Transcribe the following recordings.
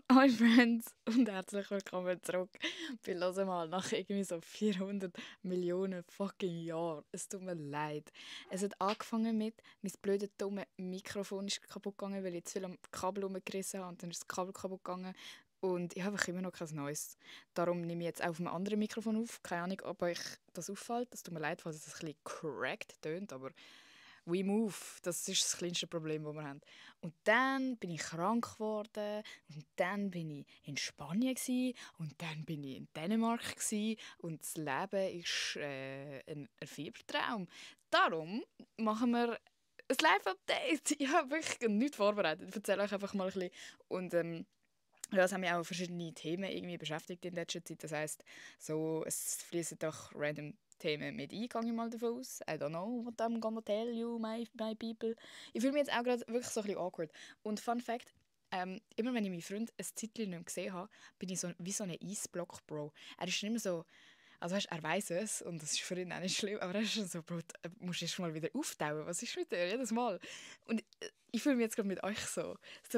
Hi Friends und herzlich willkommen zurück bei «Los mal» nach irgendwie so 400 Millionen fucking Jahren. Es tut mir leid. Es hat angefangen mit, mein blödes, dummes Mikrofon ist kaputt gegangen, weil ich zu viel am Kabel rumgerissen habe und dann ist das Kabel kaputt gegangen. Und ich habe einfach immer noch kein neues. Darum nehme ich jetzt auch auf einem anderen Mikrofon auf. Keine Ahnung, ob euch das auffällt. Es tut mir leid, falls es ein bisschen cracked tönt, aber we move. Das ist das kleinste Problem, das wir haben. Und dann bin ich krank geworden und dann bin ich in Spanien gsi, und dann bin ich in Dänemark gsi, und das Leben ist ein Fiebertraum. Darum machen wir ein Live-Update. Ich habe wirklich nichts vorbereitet. Ich erzähle euch einfach mal ein bisschen. Und ja, es haben mich auch verschiedene Themen irgendwie beschäftigt in letzter Zeit. Das heisst, so, es fließen doch random Themen mit ein, gehe ich mal davon aus. I don't know what I'm gonna tell you, my people. Ich fühle mich jetzt auch gerade wirklich so ein bisschen awkward. Und Fun Fact, immer wenn ich meinen Freund ein Zeitchen nicht mehr gesehen habe, bin ich so, wie so ein Eisblock, Bro. Er ist nicht mehr so... Also weißt, er weiß es und das ist für ihn auch nicht schlimm, aber er ist schon so, Bro, du musst erst mal wieder auftauen. Was ist mit dir? Jedes Mal. Und ich fühle mich jetzt gerade mit euch so.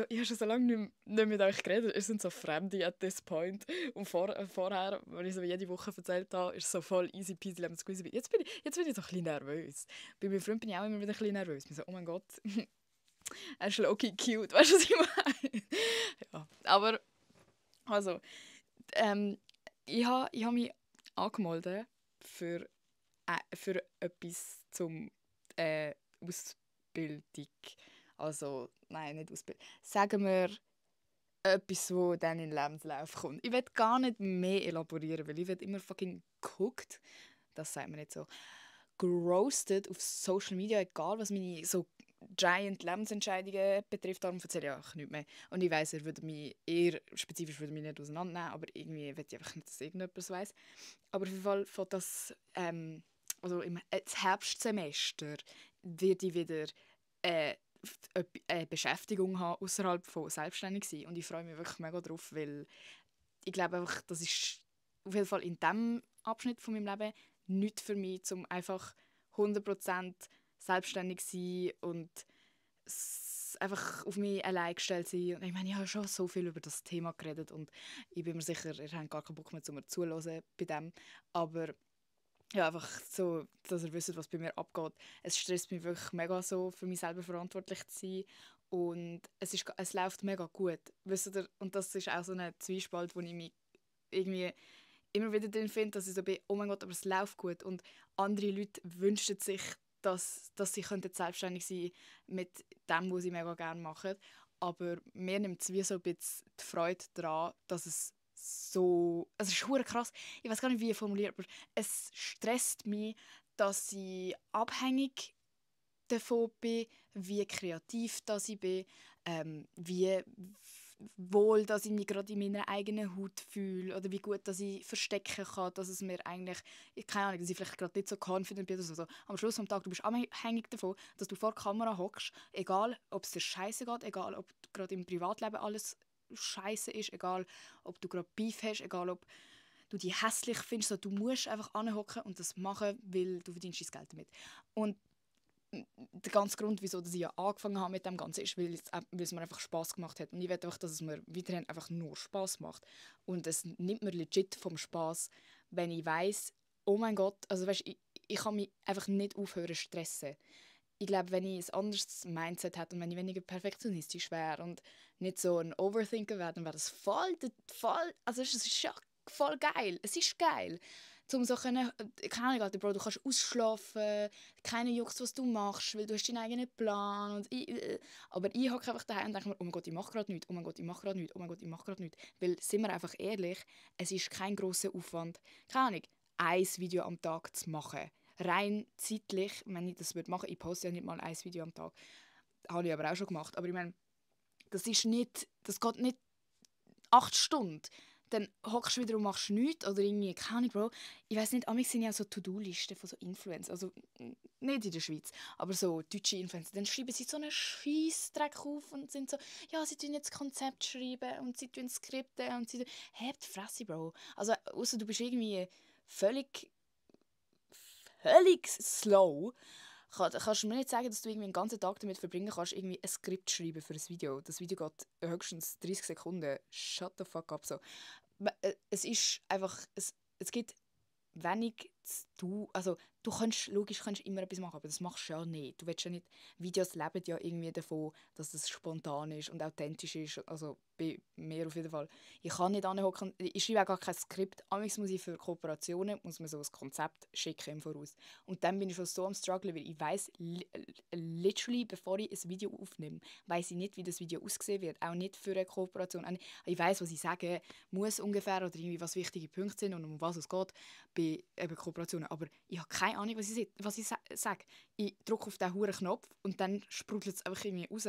Ich habe schon so lange nicht mit euch geredet. Ihr sind so Fremde at this point. Und vorher, wenn ich so jede Woche erzählt habe, ist es so voll easy peasy lemon squeezy. Jetzt bin ich so ein bisschen nervös. Bei meinem Freund bin ich auch immer wieder ein bisschen nervös. Ich bin so, oh mein Gott, er ist low-key cute. Weißt du, was ich meine? Ja, aber also, ähm, ich habe mich angemeldet für, für etwas zum Ausbildung. Also, nein, nicht Ausbildung. Sagen wir etwas, wo dann in den Lebenslauf kommt. Ich will gar nicht mehr elaborieren, weil ich will immer fucking geguckt. Das sagt man nicht so. Geroastet auf Social Media, egal was meine so giant Lebensentscheidungen betrifft, darum erzähle ich auch nichts mehr. Und ich weiss, er würde mich eher, spezifisch würde mich nicht auseinandernehmen, aber irgendwie will ich einfach nicht, dass irgendjemand es weiss. Aber auf jeden Fall von das, also das Herbstsemester werde ich wieder äh, eine Beschäftigung haben außerhalb von selbstständig sein. Und ich freue mich wirklich mega drauf, weil ich glaube einfach, das ist auf jeden Fall in diesem Abschnitt von meinem Leben nicht für mich, um einfach 100% selbstständig zu sein und einfach auf mich allein gestellt sein. Und ich meine, ich habe schon so viel über das Thema geredet und ich bin mir sicher, ihr habt gar keinen Bock mehr, mir zuzuhören bei dem. Aber ja, einfach so, dass ihr wisst, was bei mir abgeht. Es stresst mich wirklich mega so, für mich selber verantwortlich zu sein. Und es läuft mega gut. Wisst ihr? Und das ist auch so ein Zwiespalt, wo ich mich irgendwie immer wieder drin finde, dass ich so bin, oh mein Gott, aber es läuft gut. Und andere Leute wünschen sich, dass sie könnten selbstständig sein mit dem, was sie mega gerne machen. Aber mir nimmt es wie so ein bisschen die Freude daran, dass es so... Es ist verdammt krass. Ich weiß gar nicht, wie ich formuliere, aber es stresst mich, dass ich abhängig davon bin, wie kreativ das ich bin, wie wohl dass ich mich gerade in meiner eigenen Haut fühle oder wie gut dass ich verstecken kann, dass es mir eigentlich, keine Ahnung, dass ich vielleicht gerade nicht so confident bin oder so. Am Schluss des Tages, du bist abhängig davon, dass du vor der Kamera hockst, egal ob es dir scheiße geht, egal ob gerade im Privatleben alles scheiße ist, egal ob du gerade Beef hast, egal ob du die hässlich findest, so, du musst einfach anhocken und das machen, weil du verdienst dein Geld damit. Und der ganze Grund, wieso ich ja angefangen habe mit dem Ganzen, ist, weil es mir einfach Spass gemacht hat. Und ich will einfach, dass es mir weiterhin einfach nur Spass macht. Und es nimmt mir legit vom Spass, wenn ich weiss, oh mein Gott, also weißt, ich kann mich einfach nicht aufhören zu stressen. Ich glaube, wenn ich ein anderes Mindset hätte und wenn ich weniger perfektionistisch wäre und nicht so ein Overthinker wäre, dann wäre das voll, also es ist ja voll geil. Es ist geil. Um so können, keine Ahnung, Alter, Bro, du kannst ausschlafen, keiner juckt, was du machst, weil du hast deinen eigenen Plan. Aber ich hocke einfach daheim und denke mir, oh mein Gott, ich mache gerade nichts, oh mein Gott, ich mache gerade nichts, oh mein Gott, ich mache gerade nichts. Weil, sind wir einfach ehrlich, es ist kein grosser Aufwand, keine Ahnung, ein Video am Tag zu machen. Rein zeitlich, wenn ich das machen würde, ich poste ja nicht mal ein Video am Tag, habe ich aber auch schon gemacht, aber ich meine, das geht nicht 8 Stunden. Dann hockst du wieder und machst nichts oder irgendwie, keine Ahnung, Bro. Ich weiss nicht, amigs sind ja so To-Do-Listen von so Influencern, also nicht in der Schweiz, aber so deutsche Influencer. Dann schreiben sie so einen Scheissdreck auf und sind so, ja, sie tun jetzt Konzept schreiben und sie tun Skripte und sie tun... Hebt die Fresse, Bro. Also, ausser du bist irgendwie völlig slow, kannst du mir nicht sagen, dass du irgendwie einen ganzen Tag damit verbringen kannst, irgendwie ein Skript schreiben für ein Video. Das Video geht höchstens 30 Sekunden. Shut the fuck up. So. Es ist einfach, es gibt wenig zu tun. Also, du kannst, logisch kannst immer etwas machen, aber das machst du ja nicht. Du willst ja nicht, Videos leben ja irgendwie davon, dass es spontan ist und authentisch ist. Also, bei mir auf jeden Fall. Ich kann nicht anhocken, ich schreibe auch gar kein Skript. Amigs muss ich für Kooperationen, muss man so ein Konzept schicken im Voraus. Und dann bin ich schon so am struggeln, weil ich weiss, literally, bevor ich ein Video aufnehme, weiss ich nicht, wie das Video aussehen wird. Auch nicht für eine Kooperation. Ich weiss, was ich sagen muss ungefähr oder irgendwie, was wichtige Punkte sind und um was es geht bei eben Kooperationen. Aber ich habe keine Ahnung, was ich sage. Ich drücke auf diesen huren Knopf und dann sprudelt es einfach irgendwie raus.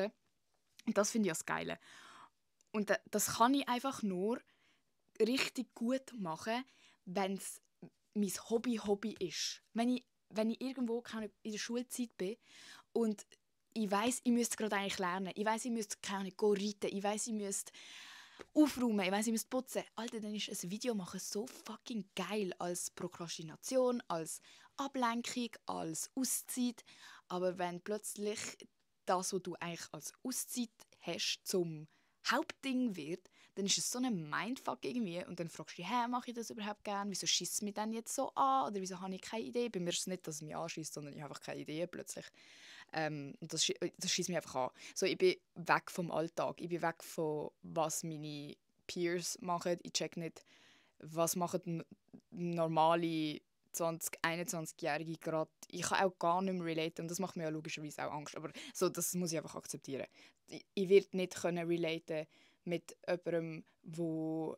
Und das finde ich das Geile. Und das kann ich einfach nur richtig gut machen, wenn es mein Hobby ist. Wenn ich irgendwo in der Schulzeit bin und ich weiss, ich müsste gerade eigentlich lernen. Ich weiss, ich müsste reiten. Ich weiss, ich müsste aufräumen. Ich weiss, ich müsste putzen. Alter, dann ist ein Video machen so fucking geil als Prokrastination, als Ablenkung, als Auszeit. Aber wenn plötzlich das, was du eigentlich als Auszeit hast, zum Hauptding wird, dann ist es so ein Mindfuck irgendwie. Und dann fragst du dich, hey, mache ich das überhaupt gerne? Wieso schießt es mich dann jetzt so an? Oder wieso habe ich keine Idee? Bei mir ist es nicht, dass es mich anschießt, sondern ich habe einfach keine Idee plötzlich. Und das schießt mich einfach an. So, ich bin weg vom Alltag. Ich bin weg von, was meine Peers machen. Ich check nicht, was machen normale 21-Jährige gerade. Ich kann auch gar nicht mehr relaten und das macht mir ja logischerweise auch Angst. Aber so, das muss ich einfach akzeptieren. Ich werde nicht können relaten mit jemandem, wo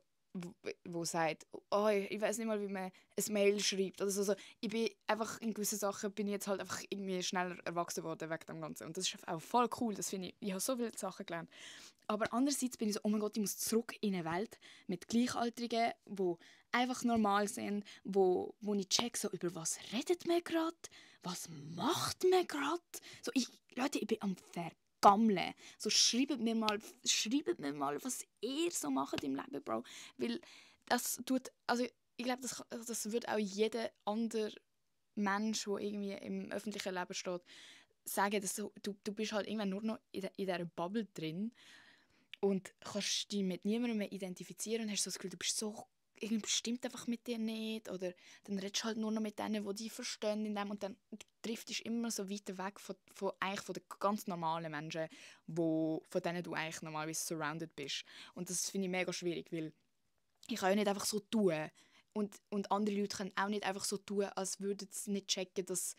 sagt, oh, ich weiß nicht mal, wie man ein Mail schreibt. Oder so. Also, ich bin einfach, in gewissen Sachen bin ich jetzt halt einfach irgendwie schneller erwachsen worden wegen dem Ganzen. Und das ist auch voll cool, das finde ich. Ich habe so viele Sachen gelernt. Aber andererseits bin ich so, oh mein Gott, ich muss zurück in eine Welt mit Gleichaltrigen, die einfach normal sind, wo ich check, so, über was redet man gerade, was macht man gerade. So, Leute, ich bin am Vergammeln. So, schreibt mir mal, was ihr so macht im Leben, Bro. Weil das tut, also ich glaube, das wird auch jeder andere Mensch, der irgendwie im öffentlichen Leben steht, sagen, dass du bist halt irgendwann nur noch in dieser Bubble drin und kannst dich mit niemandem mehr identifizieren und hast so das Gefühl, du bist so, irgendwie stimmt einfach mit dir nicht oder dann redest du halt nur noch mit denen, die dich verstehen in dem, und dann driftest du immer so weiter weg eigentlich von den ganz normalen Menschen, von denen du eigentlich normalerweise surrounded bist. Und das finde ich mega schwierig, weil ich kann ja nicht einfach so tun und andere Leute können auch nicht einfach so tun, als würden sie nicht checken, dass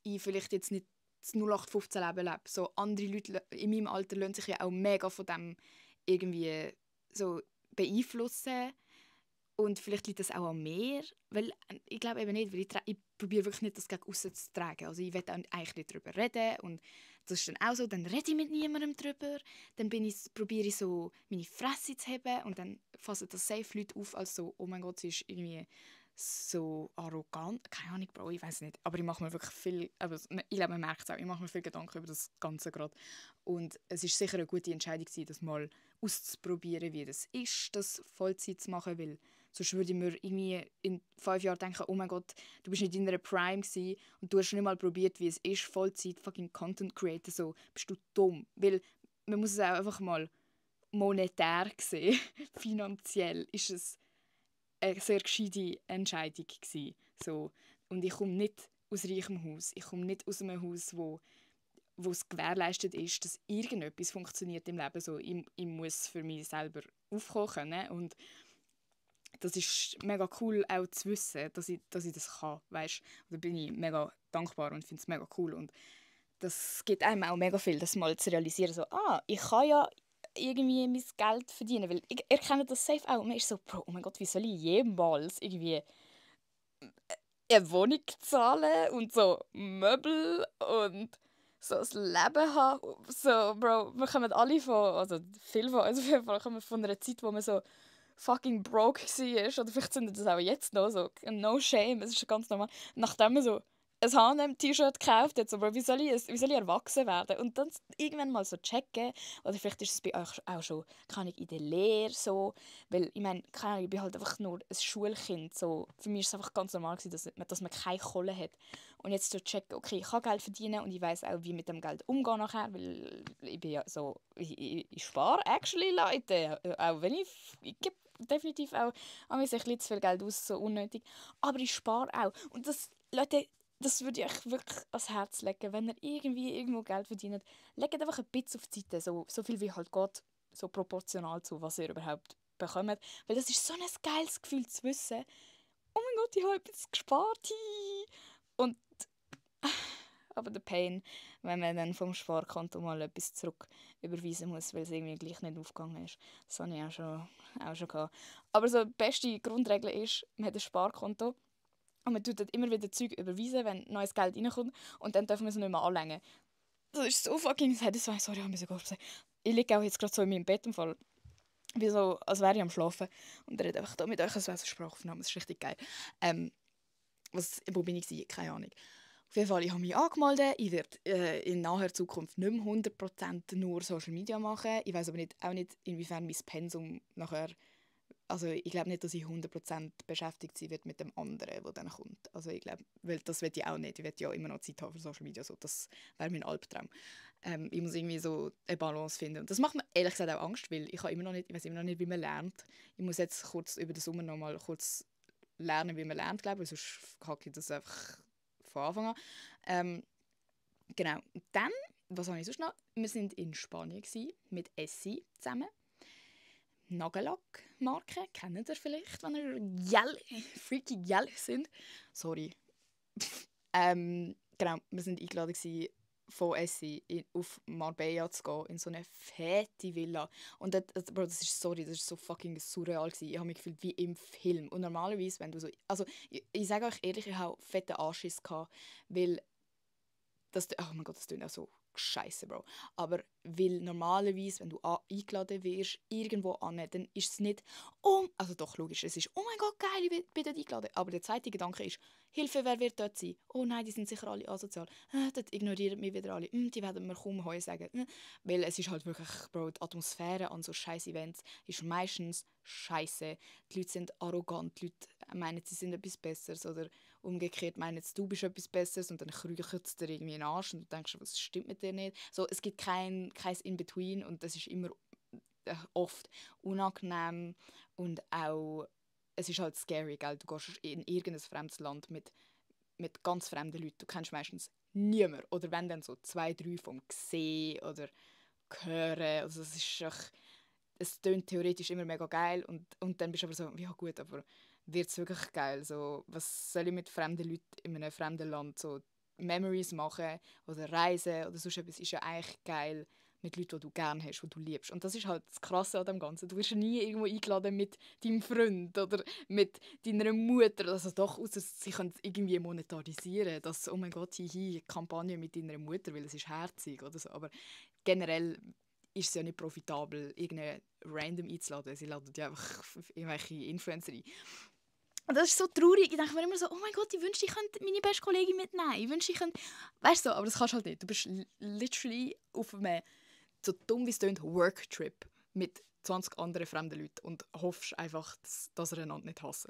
ich vielleicht jetzt nicht das 0815-Leben lebe. So, andere Leute in meinem Alter lassen sich ja auch mega von dem irgendwie so beeinflussen. Und vielleicht liegt das auch an mir, weil ich glaube eben nicht, weil ich probiere wirklich nicht, das gegen aussen zu tragen. Also ich will eigentlich nicht darüber reden und das ist dann auch so, dann rede ich mit niemandem darüber, dann probiere ich so meine Fresse zu heben und dann fassen das safe Leute auf als so, oh mein Gott, sie ist irgendwie so arrogant, keine Ahnung, Bro, ich weiß nicht, aber ich mache mir wirklich viel, aber ich glaube, man merkt es auch, ich mache mir viel Gedanken über das Ganze gerade und es ist sicher eine gute Entscheidung gewesen, das mal auszuprobieren, wie das ist, das Vollzeit zu machen, weil sonst würde ich mir irgendwie in 5 Jahren denken, oh mein Gott, du bist nicht in einer Prime gewesen und du hast nicht mal probiert, wie es ist, Vollzeit fucking Content Creator, so, bist du dumm, weil man muss es auch einfach mal monetär sehen, finanziell ist es eine sehr gescheite Entscheidung gewesen. So. Und ich komme nicht aus reichem Haus. Ich komme nicht aus einem Haus, wo es gewährleistet ist, dass irgendetwas funktioniert im Leben. So, ich muss für mich selber aufkommen können. Und das ist mega cool auch zu wissen, dass ich das kann. Weißt? Da bin ich mega dankbar und finde es mega cool. Und das gibt einem auch mega viel, das mal zu realisieren. So, ich kann ja irgendwie mein Geld verdienen. Weil ich erkenne das safe auch. Und man ist so, Bro, oh mein Gott, wie soll ich jemals irgendwie eine Wohnung zahlen und so Möbel und so ein Leben haben. So, Bro, wir kommen alle also viele von uns auf jeden Fall kommen von einer Zeit, wo man so fucking broke war. Oder vielleicht sind das auch jetzt noch so. No shame, es ist ganz normal. Nachdem man so ein H&M-T-Shirt gekauft jetzt, aber wie soll ich erwachsen werden? Und dann irgendwann mal so checken, oder vielleicht ist es bei euch auch schon, kann ich in der Lehre so, weil ich meine, keine Ahnung, ich bin halt einfach nur ein Schulkind, so. Für mich war es einfach ganz normal, dass man keine Kohle hat. Und jetzt so checken, okay, ich kann Geld verdienen und ich weiß auch, wie mit dem Geld umgehen nachher, weil ich bin ja so, ich spare actually, Leute, auch wenn ich gebe definitiv auch an mich ein bisschen zu viel Geld aus, so unnötig, aber ich spare auch. Und das, Leute, das würde ich euch wirklich ans Herz legen. Wenn ihr irgendwie irgendwo Geld verdient, legt einfach ein bisschen auf die Seite. So viel wie halt geht, so proportional zu, was ihr überhaupt bekommt. Weil das ist so ein geiles Gefühl zu wissen, oh mein Gott, ich habe etwas gespart. Hi. Und aber der Pain, wenn man dann vom Sparkonto mal etwas zurück überweisen muss, weil es irgendwie gleich nicht aufgegangen ist. Das habe ich auch schon gehabt. Aber so die beste Grundregel ist, man hat ein Sparkonto und man tut dort immer wieder Zeug überweisen, wenn neues Geld reinkommt und dann dürfen wir es nicht mehr anlängen. Das ist so fucking satisfying. Sorry, ich habe mich so gesagt. Ich liege auch jetzt gerade so in meinem Bett im Fall. Wie so, als wäre ich am Schlafen. Und er redet einfach da mit euch, als wäre es eine Sprachaufnahme. Das ist richtig geil. Wo bin ich gewesen? Keine Ahnung. Auf jeden Fall, ich habe mich angemeldet. Ich werde in naher Zukunft nicht mehr 100% nur Social Media machen. Ich weiß aber auch nicht, inwiefern mein Pensum nachher... Also ich glaube nicht, dass ich 100% beschäftigt sein werde mit dem anderen, der dann kommt. Also ich glaube, weil das will ich auch nicht. Ich will ja immer noch Zeit haben für Social Media. So, das wäre mein Albtraum. Ich muss irgendwie so eine Balance finden. Und das macht mir ehrlich gesagt auch Angst, weil ich weiß immer noch nicht, wie man lernt. Ich muss jetzt kurz über den Sommer noch mal kurz lernen, wie man lernt, glaube ich. Sonst hacke ich das einfach von Anfang an. Genau. Und dann, was habe ich sonst noch? Wir waren in Spanien mit Essi zusammen. Nagellackmarke, kennt ihr vielleicht, wenn ihr freaky jelly sind. Sorry. Genau, wir waren eingeladen von Essi auf Marbella zu gehen, in so eine fette Villa. Und Bro, das ist so fucking surreal gewesen. Ich habe mich gefühlt wie im Film. Und normalerweise, wenn du so... Also, ich sage euch ehrlich, ich hatte fetten Anschiss gehabt, weil oh mein Gott, das klingt auch so scheiße, Bro. Aber weil normalerweise, wenn du eingeladen wirst, irgendwo an, dann ist es nicht, also doch, logisch, es ist, oh mein Gott, geil, ich bin dort eingeladen. Aber der zweite Gedanke ist, Hilfe, wer wird dort sein? Oh nein, die sind sicher alle asozial. Dort ignorieren mich wieder alle. Die werden mir kaum Heu sagen. Weil es ist halt wirklich, Bro, die Atmosphäre an so scheiß Events ist meistens scheiße. Die Leute sind arrogant, die Leute meinen, sie sind etwas Besseres oder umgekehrt meinen du bist etwas Besseres und dann krüchelt es dir irgendwie in den Arsch und du denkst, was stimmt mit dir nicht? So, es gibt kein In-Between und das ist immer oft unangenehm und auch, es ist halt scary, gell? Du gehst in irgendein fremdes Land mit ganz fremden Leuten, du kennst meistens niemanden oder wenn dann so 2, 3 vom Sehen oder hören, also es tönt theoretisch immer mega geil und dann bist du aber so, ja gut, aber wird es wirklich geil? So, was soll ich mit fremden Leuten in einem fremden Land so Memories machen oder reisen oder sonst etwas ist ja eigentlich geil mit Leuten, die du gerne hast, die du liebst. Und das ist halt das Krasse an dem Ganzen. Du wirst ja nie irgendwo eingeladen mit deinem Freund oder mit deiner Mutter. Also doch, ausser sie können es irgendwie monetarisieren, dass, oh mein Gott, Kampagne mit deiner Mutter, weil es ist herzig oder so. Aber generell ist es ja nicht profitabel, irgendeinen random einzuladen. Sie laden ja einfach irgendwelche Influencer ein. Und das ist so traurig. Ich denke mir immer so, oh mein Gott, ich wünschte, ich könnte meine beste Kollegin mitnehmen. Ich wünschte, ich könnte... Weißt du, aber das kannst du halt nicht. Du bist literally auf einem, so dumm wie es klingt, Worktrip mit 20 anderen fremden Leuten und hoffst einfach, dass ihr einander nicht hasst.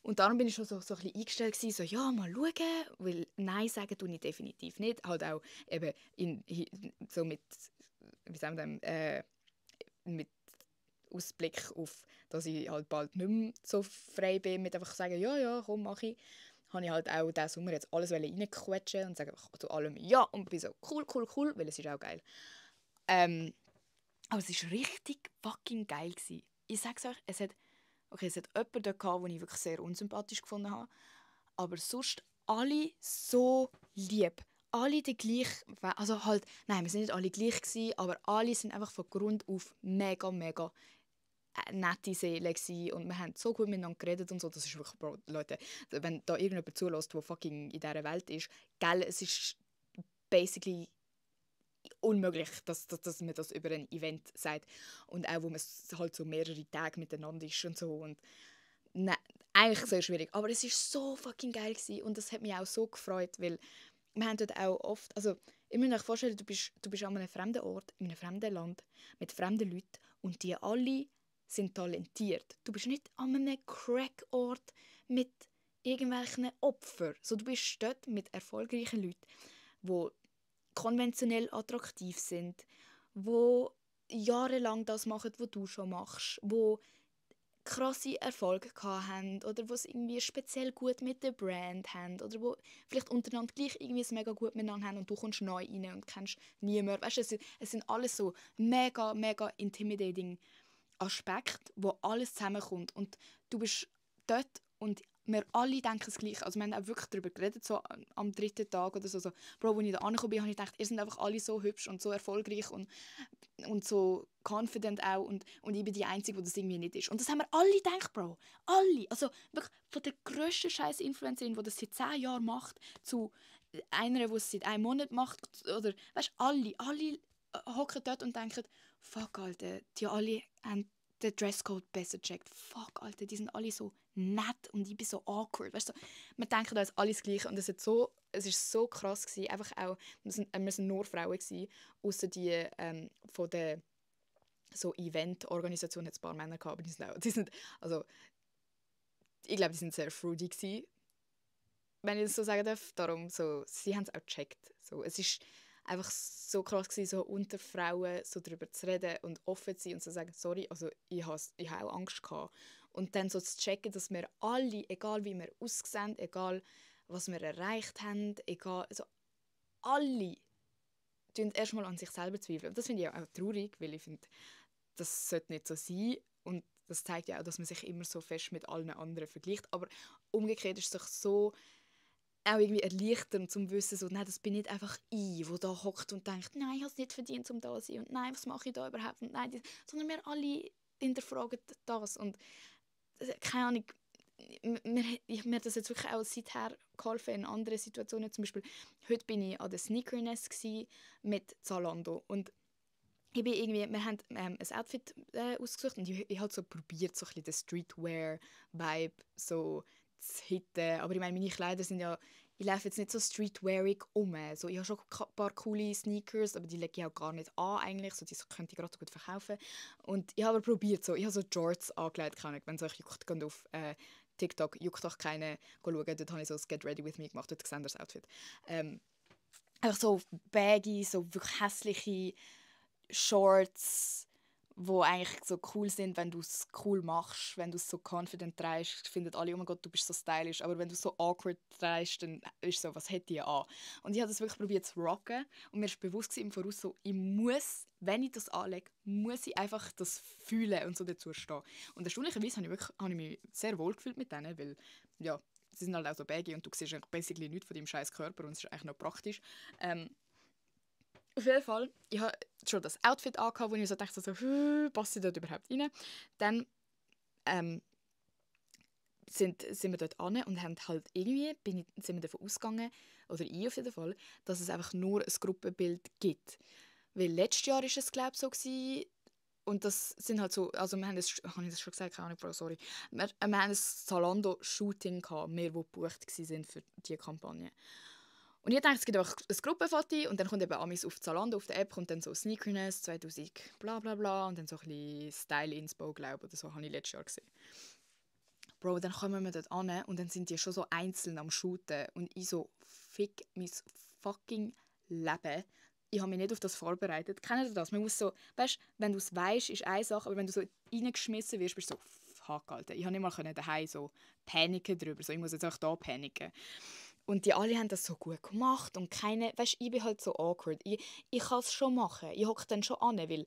Und darum bin ich schon so ein bisschen eingestellt gewesen, so, ja, mal schauen, weil Nein sagen tue ich definitiv nicht. Halt auch eben so mit, wie sagen wir dem, mit Ausblick auf, dass ich halt bald nicht mehr so frei bin, mit einfach sagen, ja, ja, komm, mach ich. Habe ich halt auch diesen Sommer jetzt alles reinquetschen und sage einfach zu allem ja und bin so, cool, cool, cool, weil es ist auch geil. Aber es war richtig fucking geil gewesen. Ich sage es euch, es hat jemanden dort gehabt, den ich wirklich sehr unsympathisch gefunden habe, aber sonst alle so lieb. Alle die gleich, also halt, nein, wir sind nicht alle gleich gewesen, aber alle sind einfach von Grund auf mega, mega nette Seele gewesen. Und wir haben so gut miteinander geredet und so. Das ist wirklich, Bro, Leute, wenn da irgendjemand zulässt, der fucking in dieser Welt ist, gell, es ist basically unmöglich, dass man das über ein Event sagt. Und auch, wo man halt so mehrere Tage miteinander ist und so. Und nein, eigentlich sehr schwierig. Aber es war so fucking geil gewesen. Und das hat mich auch so gefreut, weil wir haben dort auch oft, also ich muss euch vorstellen, du bist an einem fremden Ort, in einem fremden Land, mit fremden Leuten und die alle sind talentiert. Du bist nicht an einem Crack-Ort mit irgendwelchen Opfern. So, du bist dort mit erfolgreichen Leuten, die konventionell attraktiv sind, die jahrelang das machen, was du schon machst, die krasse Erfolge haben oder wo es irgendwie speziell gut mit der Brand haben oder wo vielleicht untereinander gleich irgendwie es mega gut miteinander haben und du kommst neu rein und kennst niemanden. Weißt du, es sind alles so mega, mega intimidating Aspekte, wo alles zusammenkommt und du bist dort und wir alle denken das Gleiche. Also wir haben auch wirklich darüber geredet, so am dritten Tag oder so. Bro, als ich da angekommen bin, habe ich gedacht, ihr seid einfach alle so hübsch und so erfolgreich und so confident auch und ich bin die Einzige, die das irgendwie nicht ist. Und das haben wir alle gedacht, Bro. Alle. Also wirklich von der grössten scheiß Influencerin, die das seit 10 Jahren macht, zu einer, die es seit einem Monat macht. Oder, weißt du, alle hocken dort und denken, fuck, Alter, die alle haben den Dresscode besser gecheckt. Fuck, Alter, die sind alle so nett und ich bin so awkward. Weißt du, wir denken, da ist alles Gleiche und es ist so krass gewesen. Einfach auch, wir sind nur Frauen gewesen, außer die von der so Event-Organisation hat es ein paar Männer gehabt, aber also ich glaube, die sind sehr fruity gewesen, wenn ich das so sagen darf. Darum, so, sie haben es auch gecheckt. So, es ist einfach so krass gewesen, so unter Frauen so darüber zu reden und offen zu sein und zu sagen, sorry, also ich habe auch Angst gehabt. Und dann so zu checken, dass wir alle, egal wie wir aussehen, egal was wir erreicht haben, egal, also alle erstmal an sich selber zweifeln. Und das finde ich auch traurig, weil ich finde, das sollte nicht so sein. Und das zeigt ja auch, dass man sich immer so fest mit allen anderen vergleicht. Aber umgekehrt ist es doch so auch irgendwie erleichternd, zum Wissen, so, nein, das bin nicht einfach ich, der da hockt und denkt, nein, ich habe es nicht verdient, um da zu sein. Und nein, was mache ich da überhaupt? Und nein, sondern wir alle hinterfragen das. Und keine Ahnung, mir hat das jetzt wirklich auch seither geholfen in anderen Situationen. Zum Beispiel, heute bin ich an der Sneakerness mit Zalando. Und ich bin irgendwie, wir haben ein Outfit ausgesucht und ich habe so probiert, so ein bisschen den Streetwear-Vibe so zu hitten. Aber ich meine, meine Kleider sind ja, ich laufe jetzt nicht so streetwearig um. So, ich habe schon ein paar coole Sneakers, aber die lege ich auch gar nicht an eigentlich. So, die könnte ich gerade so gut verkaufen. Und ich habe aber probiert, so, ich habe so Jorts angelegt, keine Ahnung, wenn es euch juckt, geht auf TikTok, juckt doch keine, schauen, dort habe ich so das Get Ready With Me gemacht, dort seht ihr das Outfit. Einfach so baggy, so wirklich hässliche Shorts, wo eigentlich so cool sind, wenn du es cool machst, wenn du es so confident trägst, finden alle, oh mein Gott, du bist so stylisch, aber wenn du es so awkward trägst, dann ist so, was hätte ich an? Und ich habe das wirklich probiert zu rocken und mir ist bewusst im Voraus so, ich muss, wenn ich das anlege, muss ich einfach das fühlen und so dazu stehen. Und erstaunlicherweise habe ich mich sehr wohl gefühlt mit denen, weil, ja, sie sind halt auch so baggy und du siehst eigentlich basically nichts von deinem scheiß Körper und es ist eigentlich noch praktisch. Auf jeden Fall, ich habe schon das Outfit angehabt, wo ich so dachte, so, passt ich dort überhaupt rein? Dann sind wir dort an und haben halt irgendwie, sind wir davon ausgegangen, oder ich auf jeden Fall, dass es einfach nur ein Gruppenbild gibt. Weil letztes Jahr war es, glaube ich, so gewesen, und das sind halt so, also wir haben das, habe ich das schon gesagt? Keine Ahnung, Bro, sorry. Wir haben ein Zalando-Shooting gehabt, wir, die gebucht waren für diese Kampagne. Und ich dachte, es gibt einfach ein Gruppenfoto und dann kommt eben Amis auf Zalando, auf der App, kommt dann so Sneakerness 2000 bla bla bla und dann so ein bisschen Style-Inspo, glaube ich, oder so, habe ich letztes Jahr gesehen. Bro, dann kommen wir dort an und dann sind die schon so einzeln am Shooten und ich so, fick mein fucking Leben. Ich habe mich nicht auf das vorbereitet. Kennt ihr das? Man muss so, weißt, wenn du es weißt, ist eine Sache, aber wenn du so reingeschmissen wirst, bist du so, fuck, Alter. Ich habe nicht mal daheim so paniken drüber, so, ich muss jetzt auch da paniken. Und die alle haben das so gut gemacht und keine, weißt, ich bin halt so awkward. Ich kann es schon machen. Ich hocke dann schon an, weil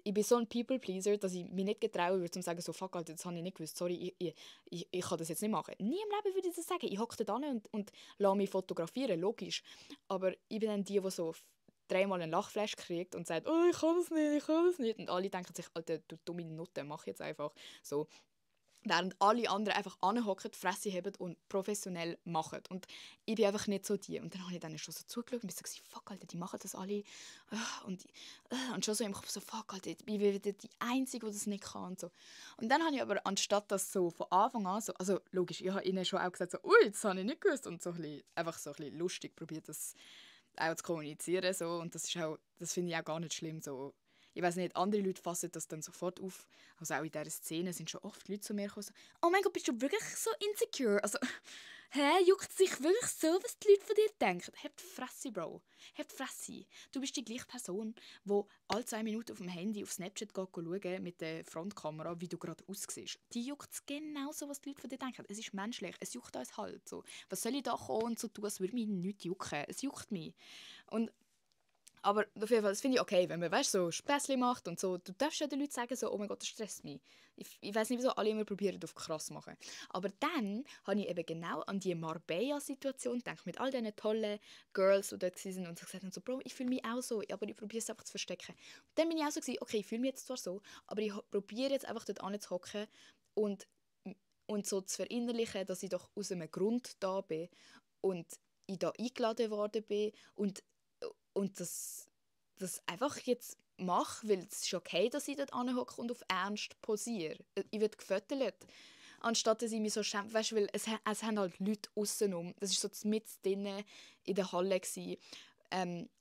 ich bin so ein People-Pleaser, dass ich mich nicht getrauen würde, zu sagen, so, fuck, Alter, das habe ich nicht gewusst, sorry, ich kann das jetzt nicht machen. Nie im Leben würde ich das sagen. Ich hocke da an und lasse mich fotografieren, logisch. Aber ich bin dann die so dreimal einen Lachflash kriegt und sagt, oh, ich kann es nicht, ich kann es nicht. Und alle denken sich, Alter, du dumme Nutte, mach jetzt einfach so. während alle anderen einfach anhocken, die Fresse haben und professionell machen. Und ich bin einfach nicht so die. Und dann habe ich dann schon so zugeschaut und bin so, fuck, Alter, die machen das alle. Und schon so im Kopf so, fuck, Alter, ich bin wieder die Einzige, die das nicht kann. Und, so. Und dann habe ich aber, anstatt das so von Anfang an, so, also logisch, ich habe ihnen schon auch gesagt, so, ui, das habe ich nicht gewusst. Und so ein bisschen, einfach so ein bisschen lustig probiert, das auch zu kommunizieren. So. Und das finde ich auch gar nicht schlimm. So. Ich weiß nicht, andere Leute fassen das dann sofort auf. Also auch in dieser Szene sind schon oft Leute zu mir gekommen, so, «Oh mein Gott, bist du wirklich so insecure?» Also, juckt sich wirklich so, was die Leute von dir denken? Habt Fresse, Bro. Habt Fresse. Du bist die gleiche Person, die alle 2 Minuten auf dem Handy auf Snapchat schaut mit der Frontkamera, wie du gerade aussiehst. Die juckt es genauso, was die Leute von dir denken. Es ist menschlich. Es juckt uns halt. So. Was soll ich da kommen und so tun, als würde mich nichts jucken? Es juckt mich. Und aber auf jeden Fall, das finde ich okay, wenn man so Späßchen macht und so. Du darfst ja den Leuten sagen, so, oh mein Gott, das stresst mich. Ich weiß nicht, wieso alle immer probieren, auf krass zu machen. Aber dann habe ich eben genau an die Marbella-Situation gedacht, mit all diesen tollen Girls, die dort waren und so gesagt haben, so, Bro, ich fühle mich auch so, aber ich probiere es einfach zu verstecken. Und dann bin ich auch so, okay, ich fühle mich jetzt zwar so, aber ich probiere jetzt einfach dort anzuhocken und so zu verinnerlichen, dass ich doch aus einem Grund da bin und ich da eingeladen worden bin und das einfach jetzt mache, weil es ist okay, dass ich dort anhocke und auf Ernst posiere. Ich werde gefüttert. Anstatt dass ich mich so schäme, weißt, weil es haben halt Leute aussenum. Das war so mitten drinnen in der Halle.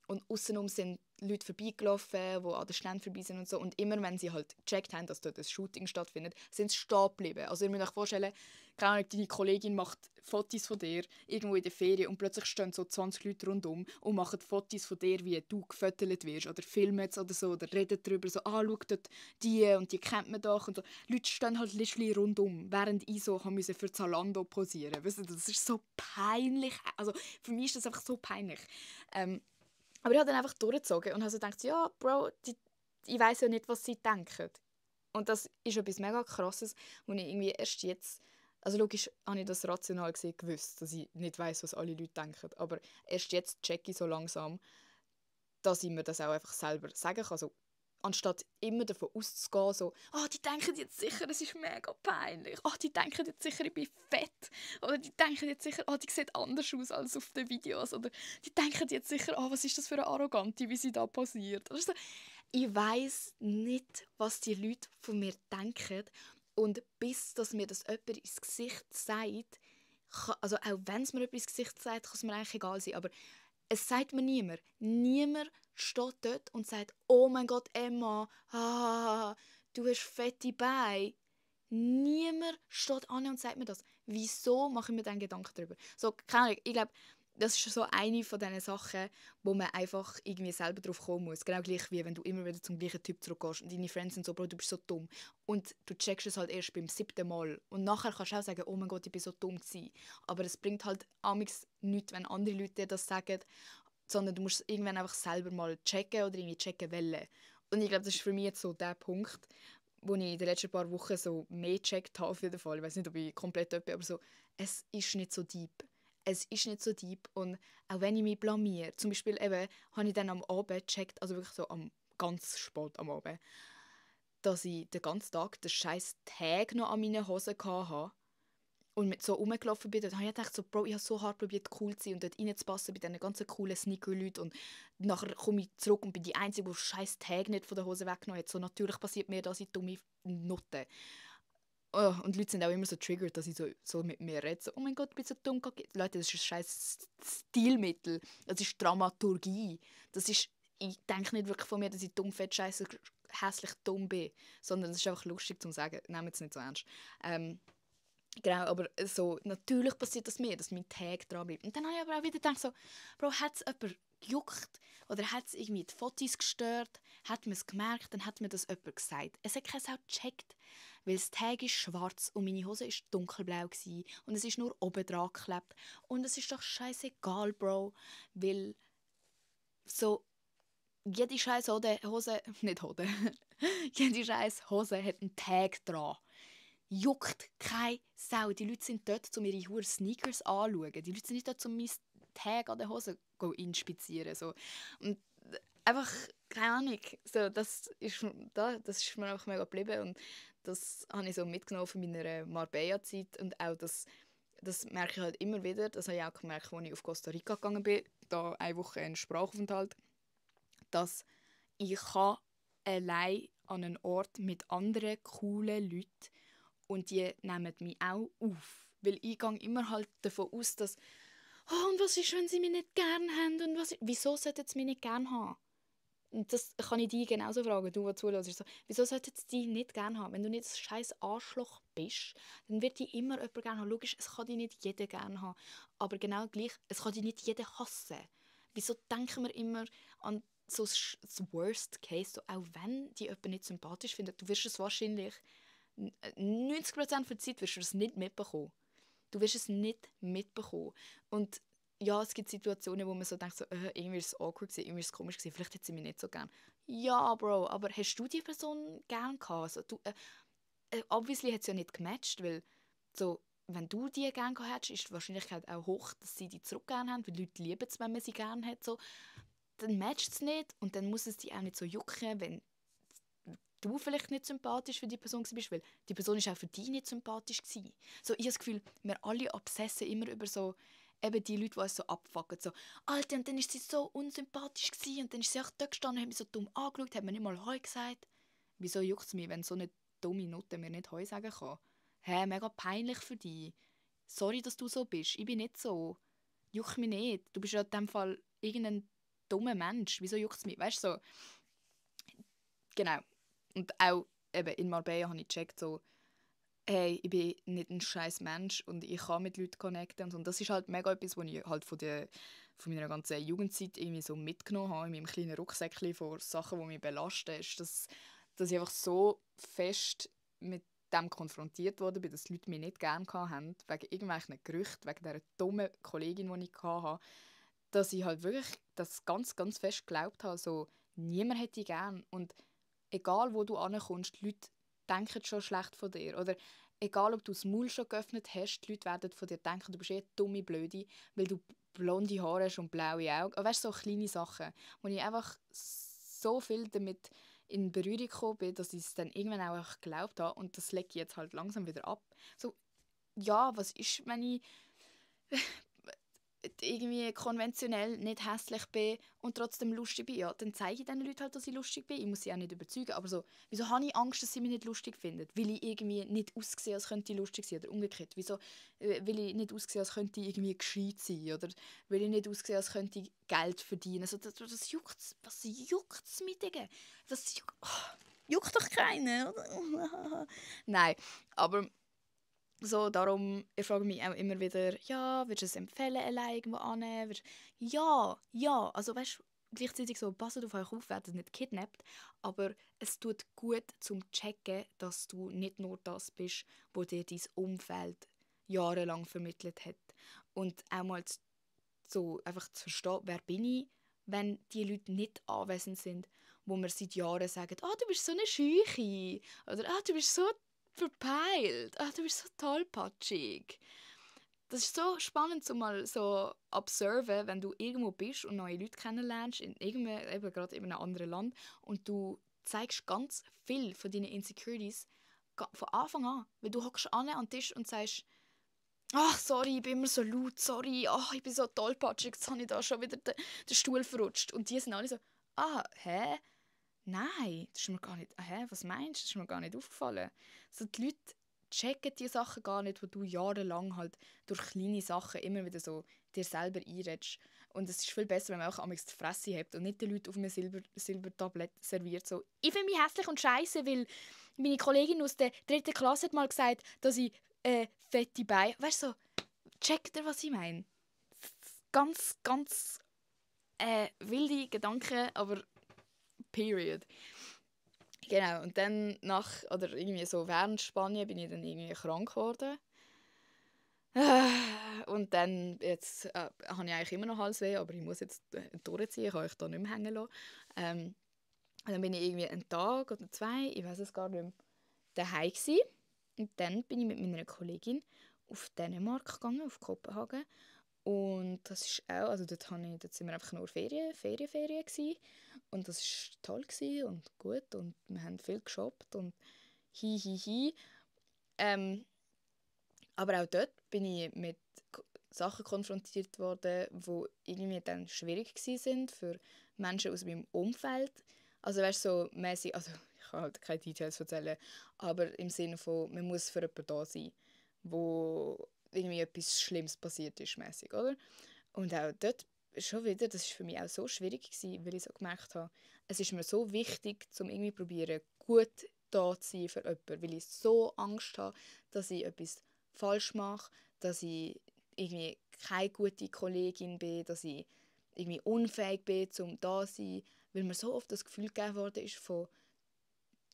Und aussenum sind Leute vorbeigelaufen, die an den Ständen vorbei sind und so. Und immer, wenn sie halt gecheckt haben, dass dort ein Shooting stattfindet, sind sie stehen geblieben. Also ihr müsst euch vorstellen, keine Ahnung, deine Kollegin macht Fotos von dir irgendwo in der Ferien und plötzlich stehen so 20 Leute rundum und machen Fotos von dir, wie du gefüttert wirst oder filmen es oder so oder reden darüber, so, schau dort die und die kennt man doch und so. Leute stehen halt literally rundum, während ich so musste für Zalando posieren. Weißt du, das ist so peinlich. Also für mich ist das einfach so peinlich. Aber ich habe dann einfach durchgezogen und habe so gedacht, ja, Bro, ich weiss ja nicht, was sie denken. Und das ist etwas mega Krasses, wo ich irgendwie erst jetzt, also logisch habe ich das rational gesehen gewusst, dass ich nicht weiss, was alle Leute denken, aber erst jetzt checke ich so langsam, dass ich mir das auch einfach selber sagen kann. Also, anstatt immer davon auszugehen, so, die denken jetzt sicher, es ist mega peinlich. Die denken jetzt sicher, ich bin fett. Oder die denken jetzt sicher, die sieht anders aus als auf den Videos. Oder die denken jetzt sicher, was ist das für eine Arrogante, wie sie da posiert. Oder so. Ich weiss nicht, was die Leute von mir denken. Und bis dass mir das jemand ins Gesicht sagt, also auch wenn es mir etwas ins Gesicht sagt, kann es mir eigentlich egal sein. Aber es sagt mir niemand. Niemand steht dort und sagt, oh mein Gott, Emma, du hast fette Beine. Niemand steht an und sagt mir das. Wieso mache ich mir dann Gedanken darüber? So, keine Ahnung, ich glaube, das ist so eine von diesen Sachen, wo man einfach irgendwie selber drauf kommen muss. Genau gleich wie wenn du immer wieder zum gleichen Typ zurückgehst und deine Friends sind so, Bro, du bist so dumm. Und du checkst es halt erst beim 7. Mal. Und nachher kannst du auch sagen, oh mein Gott, ich bin so dumm gewesen. Aber es bringt halt amigs nichts, wenn andere Leute dir das sagen, sondern du musst es irgendwann einfach selber mal checken oder irgendwie checken wollen. Und ich glaube, das ist für mich jetzt so der Punkt, wo ich in den letzten paar Wochen so mehr gecheckt habe auf jeden Fall. Ich weiß nicht, ob ich komplett dort bin, aber so, es ist nicht so deep. Es ist nicht so deep und auch wenn ich mich blamiere, zum Beispiel eben, habe ich dann am Abend gecheckt, also wirklich so ganz spät am Abend, dass ich den ganzen Tag den scheiß Tag noch an meinen Hosen hatte und mit so rumgelaufen bin, dann habe ich gedacht, so, Bro, ich habe so hart probiert, cool zu sein und dort reinzupassen bei diesen ganzen coolen Sneaker-Leuten. Und nachher komme ich zurück und bin die Einzige, die den scheiß Tag nicht von der Hose weggenommen hat. So, natürlich passiert mir das, ich dumme Nutte. Und die Leute sind auch immer so triggert, dass ich so mit mir rede. So, oh mein Gott, ich bin so dumm. Leute, das ist ein scheiß Stilmittel. Das ist Dramaturgie. Das ist, ich denke nicht wirklich von mir, dass ich dumm, fett, scheiße, hässlich dumm bin. Sondern es ist einfach lustig zu sagen. Nehmt es nicht so ernst. Genau, aber so, natürlich passiert das mir, dass mein Tag dran bleibt. Und dann habe ich aber auch wieder gedacht, so, Bro, hat es jemand gejuckt? Oder hat es irgendwie die Fotos gestört? Hat man es gemerkt? Dann hat mir das jemand gesagt. Es hat keiner gecheckt, weil das Tag ist schwarz und meine Hose war dunkelblau gewesen, und es ist nur oben dran geklebt. Und es ist doch scheißegal, Bro, weil so jede scheiß Hose, nicht Hose, jede scheiß Hose hat einen Tag dran. Juckt keine Sau. Die Leute sind dort, um ihre Hure Sneakers anzuschauen. Die Leute sind nicht dort, um mein Tag an der Hose zu inspizieren. So. Und einfach, keine Ahnung, so, das ist mir einfach mega geblieben und das habe ich so mitgenommen von meiner Marbella-Zeit und auch das merke ich halt immer wieder, das habe ich auch gemerkt, als ich auf Costa Rica gegangen bin, da eine Woche einen Sprachaufenthalt, dass ich kann allein an einen Ort mit anderen coolen Leuten und die nehmen mich auch auf. Weil ich gehe immer halt davon aus, dass «Oh, und was ist, wenn sie mich nicht gerne haben? Und wieso sollten sie mich nicht gerne haben?» Und das kann ich dich genauso fragen, du, der zuhörst. So, wieso sollten sie dich nicht gerne haben? Wenn du nicht ein scheiß Arschloch bist, dann wird dich immer jemand gerne haben. Logisch, es kann dich nicht jeder gerne haben. Aber genau gleich, es kann dich nicht jeder hassen. Wieso denken wir immer an so das Worst Case, so, auch wenn die jemand nicht sympathisch findet, du wirst es wahrscheinlich 90% der Zeit wirst du es nicht mitbekommen. Du wirst es nicht mitbekommen. Und ja, es gibt Situationen, wo man so denkt, so, irgendwie ist es awkward gewesen, irgendwie ist es komisch gewesen, vielleicht hat sie mich nicht so gern. Ja, Bro, aber hast du die Person gern gehabt? Also, obviously hat es ja nicht gematcht, weil so, wenn du die gern gehabt hättest, ist die Wahrscheinlichkeit auch hoch, dass sie die zurück gern haben, weil Leute lieben es, wenn man sie gern hat. So. Dann matcht es nicht und dann muss es dich auch nicht so jucken, wenn du vielleicht nicht sympathisch für die Person bist, weil die Person ist auch für dich nicht sympathisch gewesen. So, ich habe das Gefühl, wir alle obsessen immer über so eben die Leute, die uns so abfucken. So, Alter, und dann ist sie so unsympathisch gewesen, und dann ist sie auch dort gestanden und hat mich so dumm angeschaut, hat mir nicht mal «Hoi» gesagt. Wieso juckt es mich, wenn so eine dumme Nutte mir nicht «Hoi» sagen kann? Hä, mega peinlich für dich. Sorry, dass du so bist. Ich bin nicht so. Juckt mich nicht. Du bist ja in dem Fall irgendein dummer Mensch. Wieso juckt es mich? Weißt du, so, genau. Und auch eben in Marbella habe ich gecheckt, so, hey, ich bin nicht ein scheiß Mensch und ich kann mit Leuten connecten. Und so. Und das ist halt mega etwas, was ich halt von meiner ganzen Jugendzeit irgendwie so mitgenommen habe, in meinem kleinen Rucksäckchen von Sachen, die mich belasten. Ist, dass ich einfach so fest mit dem konfrontiert wurde, dass die Leute mich nicht gerne hatten, wegen irgendwelchen Gerüchten, wegen dieser dummen Kollegin, die ich hatte, dass ich halt wirklich das ganz, ganz fest geglaubt habe, so, niemand hätte dich gern. Und egal wo du ankommst, die Leute denken schon schlecht von dir. Oder egal ob du das Maul schon geöffnet hast, die Leute werden von dir denken, du bist eine dumme Blöde, weil du blonde Haare hast und blaue Augen. Aber weißt du, so kleine Sachen, wo ich einfach so viel damit in Berührung gekommen bin, dass ich es dann irgendwann auch einfach geglaubt habe. Und das lege ich jetzt halt langsam wieder ab. So, ja, was ist, wenn ich irgendwie konventionell nicht hässlich bin und trotzdem lustig bin, ja, dann zeige ich diesen Leuten halt, dass ich lustig bin. Ich muss sie auch nicht überzeugen. Aber so, wieso habe ich Angst, dass sie mich nicht lustig finden? Weil ich irgendwie nicht aussehe, als könnte ich lustig sein? Oder umgekehrt. Wieso will ich nicht aussehen, als könnte ich irgendwie gescheit sein? Oder will ich nicht aussehen, als könnte ich Geld verdienen? Also, das juckt. Was juckt es mit Digga? Das juckt doch keinen, oder? Nein, aber so, darum, ich frage mich auch immer wieder, ja, würdest du es empfehlen, alleine irgendwo annehmen? Ja, ja, also weißt du, gleichzeitig so, passt auf euch auf, werdet nicht kidnappt, aber es tut gut zum checken, dass du nicht nur das bist, wo dir dein Umfeld jahrelang vermittelt hat. Und auch mal so einfach zu verstehen, wer bin ich, wenn die Leute nicht anwesend sind, wo wir seit Jahren sagen, «Ah, du bist so eine Scheuche» oder «Ah, du bist so verpeilt. Ah, du bist so tollpatschig.» Das ist so spannend, so mal so observen, wenn du irgendwo bist und neue Leute kennenlernst, eben gerade in einem anderen Land, und du zeigst ganz viel von deinen Insecurities von Anfang an. Weil du hockst an den Tisch und sagst, «Ach, sorry, ich bin immer so laut, sorry, ach, ich bin so tollpatschig, jetzt habe ich da schon wieder den Stuhl verrutscht.» Und die sind alle so, «Ah, hä? Nein, das ist mir gar nicht. Hä, was meinst du? Das ist mir gar nicht aufgefallen.» So, die Leute checken die Sachen gar nicht, wo du jahrelang halt durch kleine Sachen immer wieder so dir selber einredest. Und es ist viel besser, wenn man auch einmal die Fresse hat und nicht den Leuten auf einem Silbertablett serviert. So, «Ich finde mich hässlich und scheiße, weil meine Kollegin aus der 3. Klasse hat mal gesagt, dass ich fette Beine...» Weißt du, so, checkt ihr, was ich meine? Ganz, ganz wilde Gedanken, aber period. Genau, und dann oder irgendwie so während Spanien bin ich dann irgendwie krank geworden. Und dann, jetzt habe ich eigentlich immer noch Halsweh, aber ich muss jetzt durchziehen, ich kann euch da nicht mehr hängen lassen. Und dann bin ich irgendwie einen Tag oder zwei, ich weiß es gar nicht mehr, daheim gsi. Und dann bin ich mit meiner Kollegin auf Dänemark gegangen, auf Kopenhagen. Und das ist auch, also dort sind wir einfach nur Ferien gsi. Und das war toll gewesen und gut und wir haben viel geshoppt und hi. Ähm, aber auch dort bin ich mit Sachen konfrontiert worden, die irgendwie dann schwierig waren für Menschen aus meinem Umfeld. Also weißt du, so mäßig, also ich kann halt keine Details erzählen, aber im Sinne von, man muss für jemanden da sein, wo irgendwie etwas Schlimmes passiert ist, mäßig, oder? Und auch dort schon wieder, das war für mich auch so schwierig gewesen, weil ich so gemerkt habe, es ist mir so wichtig, um irgendwie probieren, gut da zu sein für jemanden, weil ich so Angst habe, dass ich etwas falsch mache, dass ich irgendwie keine gute Kollegin bin, dass ich irgendwie unfähig bin, um da zu sein, weil mir so oft das Gefühl gegeben worden ist von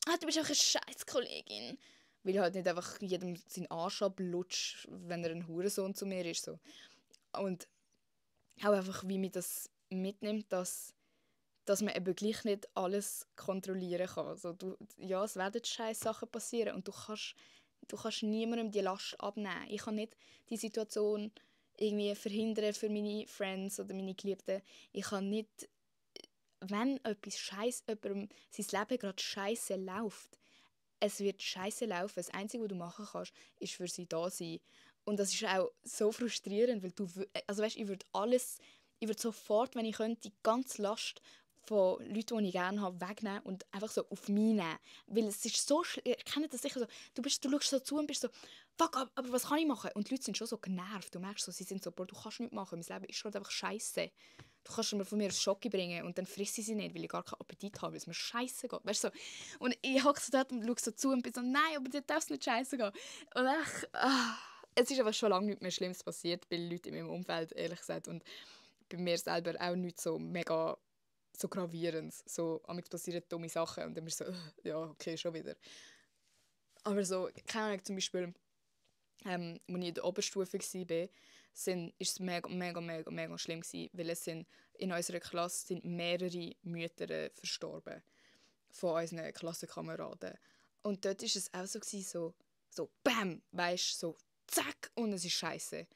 du bist einfach eine scheiß Kollegin. Weil ich halt nicht einfach jedem seinen Arsch ablutsch, wenn er ein Hurensohn zu mir ist. So. Und auch einfach, wie mich das mitnimmt, dass man eben gleich nicht alles kontrollieren kann. Also ja, es werden scheiß Sachen passieren und du kannst niemandem die Last abnehmen. Ich kann nicht die Situation irgendwie verhindern für meine Friends oder meine Geliebten. Ich kann nicht, wenn etwas scheiß, jemandem sein Leben gerade scheiße läuft, es wird scheiße laufen. Das Einzige, was du machen kannst, ist für sie da sein. Und das ist auch so frustrierend, weil also weißt, ich würde sofort, wenn ich könnte, die ganze Last von Leuten, die ich gerne habe, wegnehmen und einfach so auf mich nehmen. Weil es ist so ihr kennt das sicher so, du schaust so zu und bist so, fuck, aber was kann ich machen? Und die Leute sind schon so genervt. Du merkst so, sie sind so, Bro, du kannst nichts machen, mein Leben ist schon einfach scheiße. Du kannst mir von mir ein Schocke bringen und dann frisst ich sie nicht, weil ich gar keinen Appetit habe, weil es mir scheiße geht. Weißt du, so. Und ich hocke so dort und schaue so zu und bin so, nein, aber dir darf es nicht scheiße gehen. Und es ist einfach schon lange nichts mehr Schlimmes passiert bei Leuten in meinem Umfeld, ehrlich gesagt. Und bei mir selber auch nicht so mega so gravierend. So, manchmal passieren dumme Sachen und dann bist du so, ja, okay, schon wieder. Aber so, keine Ahnung, zum Beispiel, als ich in der Oberstufe war, ist es mega schlimm gewesen, weil in unserer Klasse sind mehrere Mütter verstorben von unseren Klassenkameraden. Und dort war es auch so, so BAM, weißt so zack, und es ist scheiße.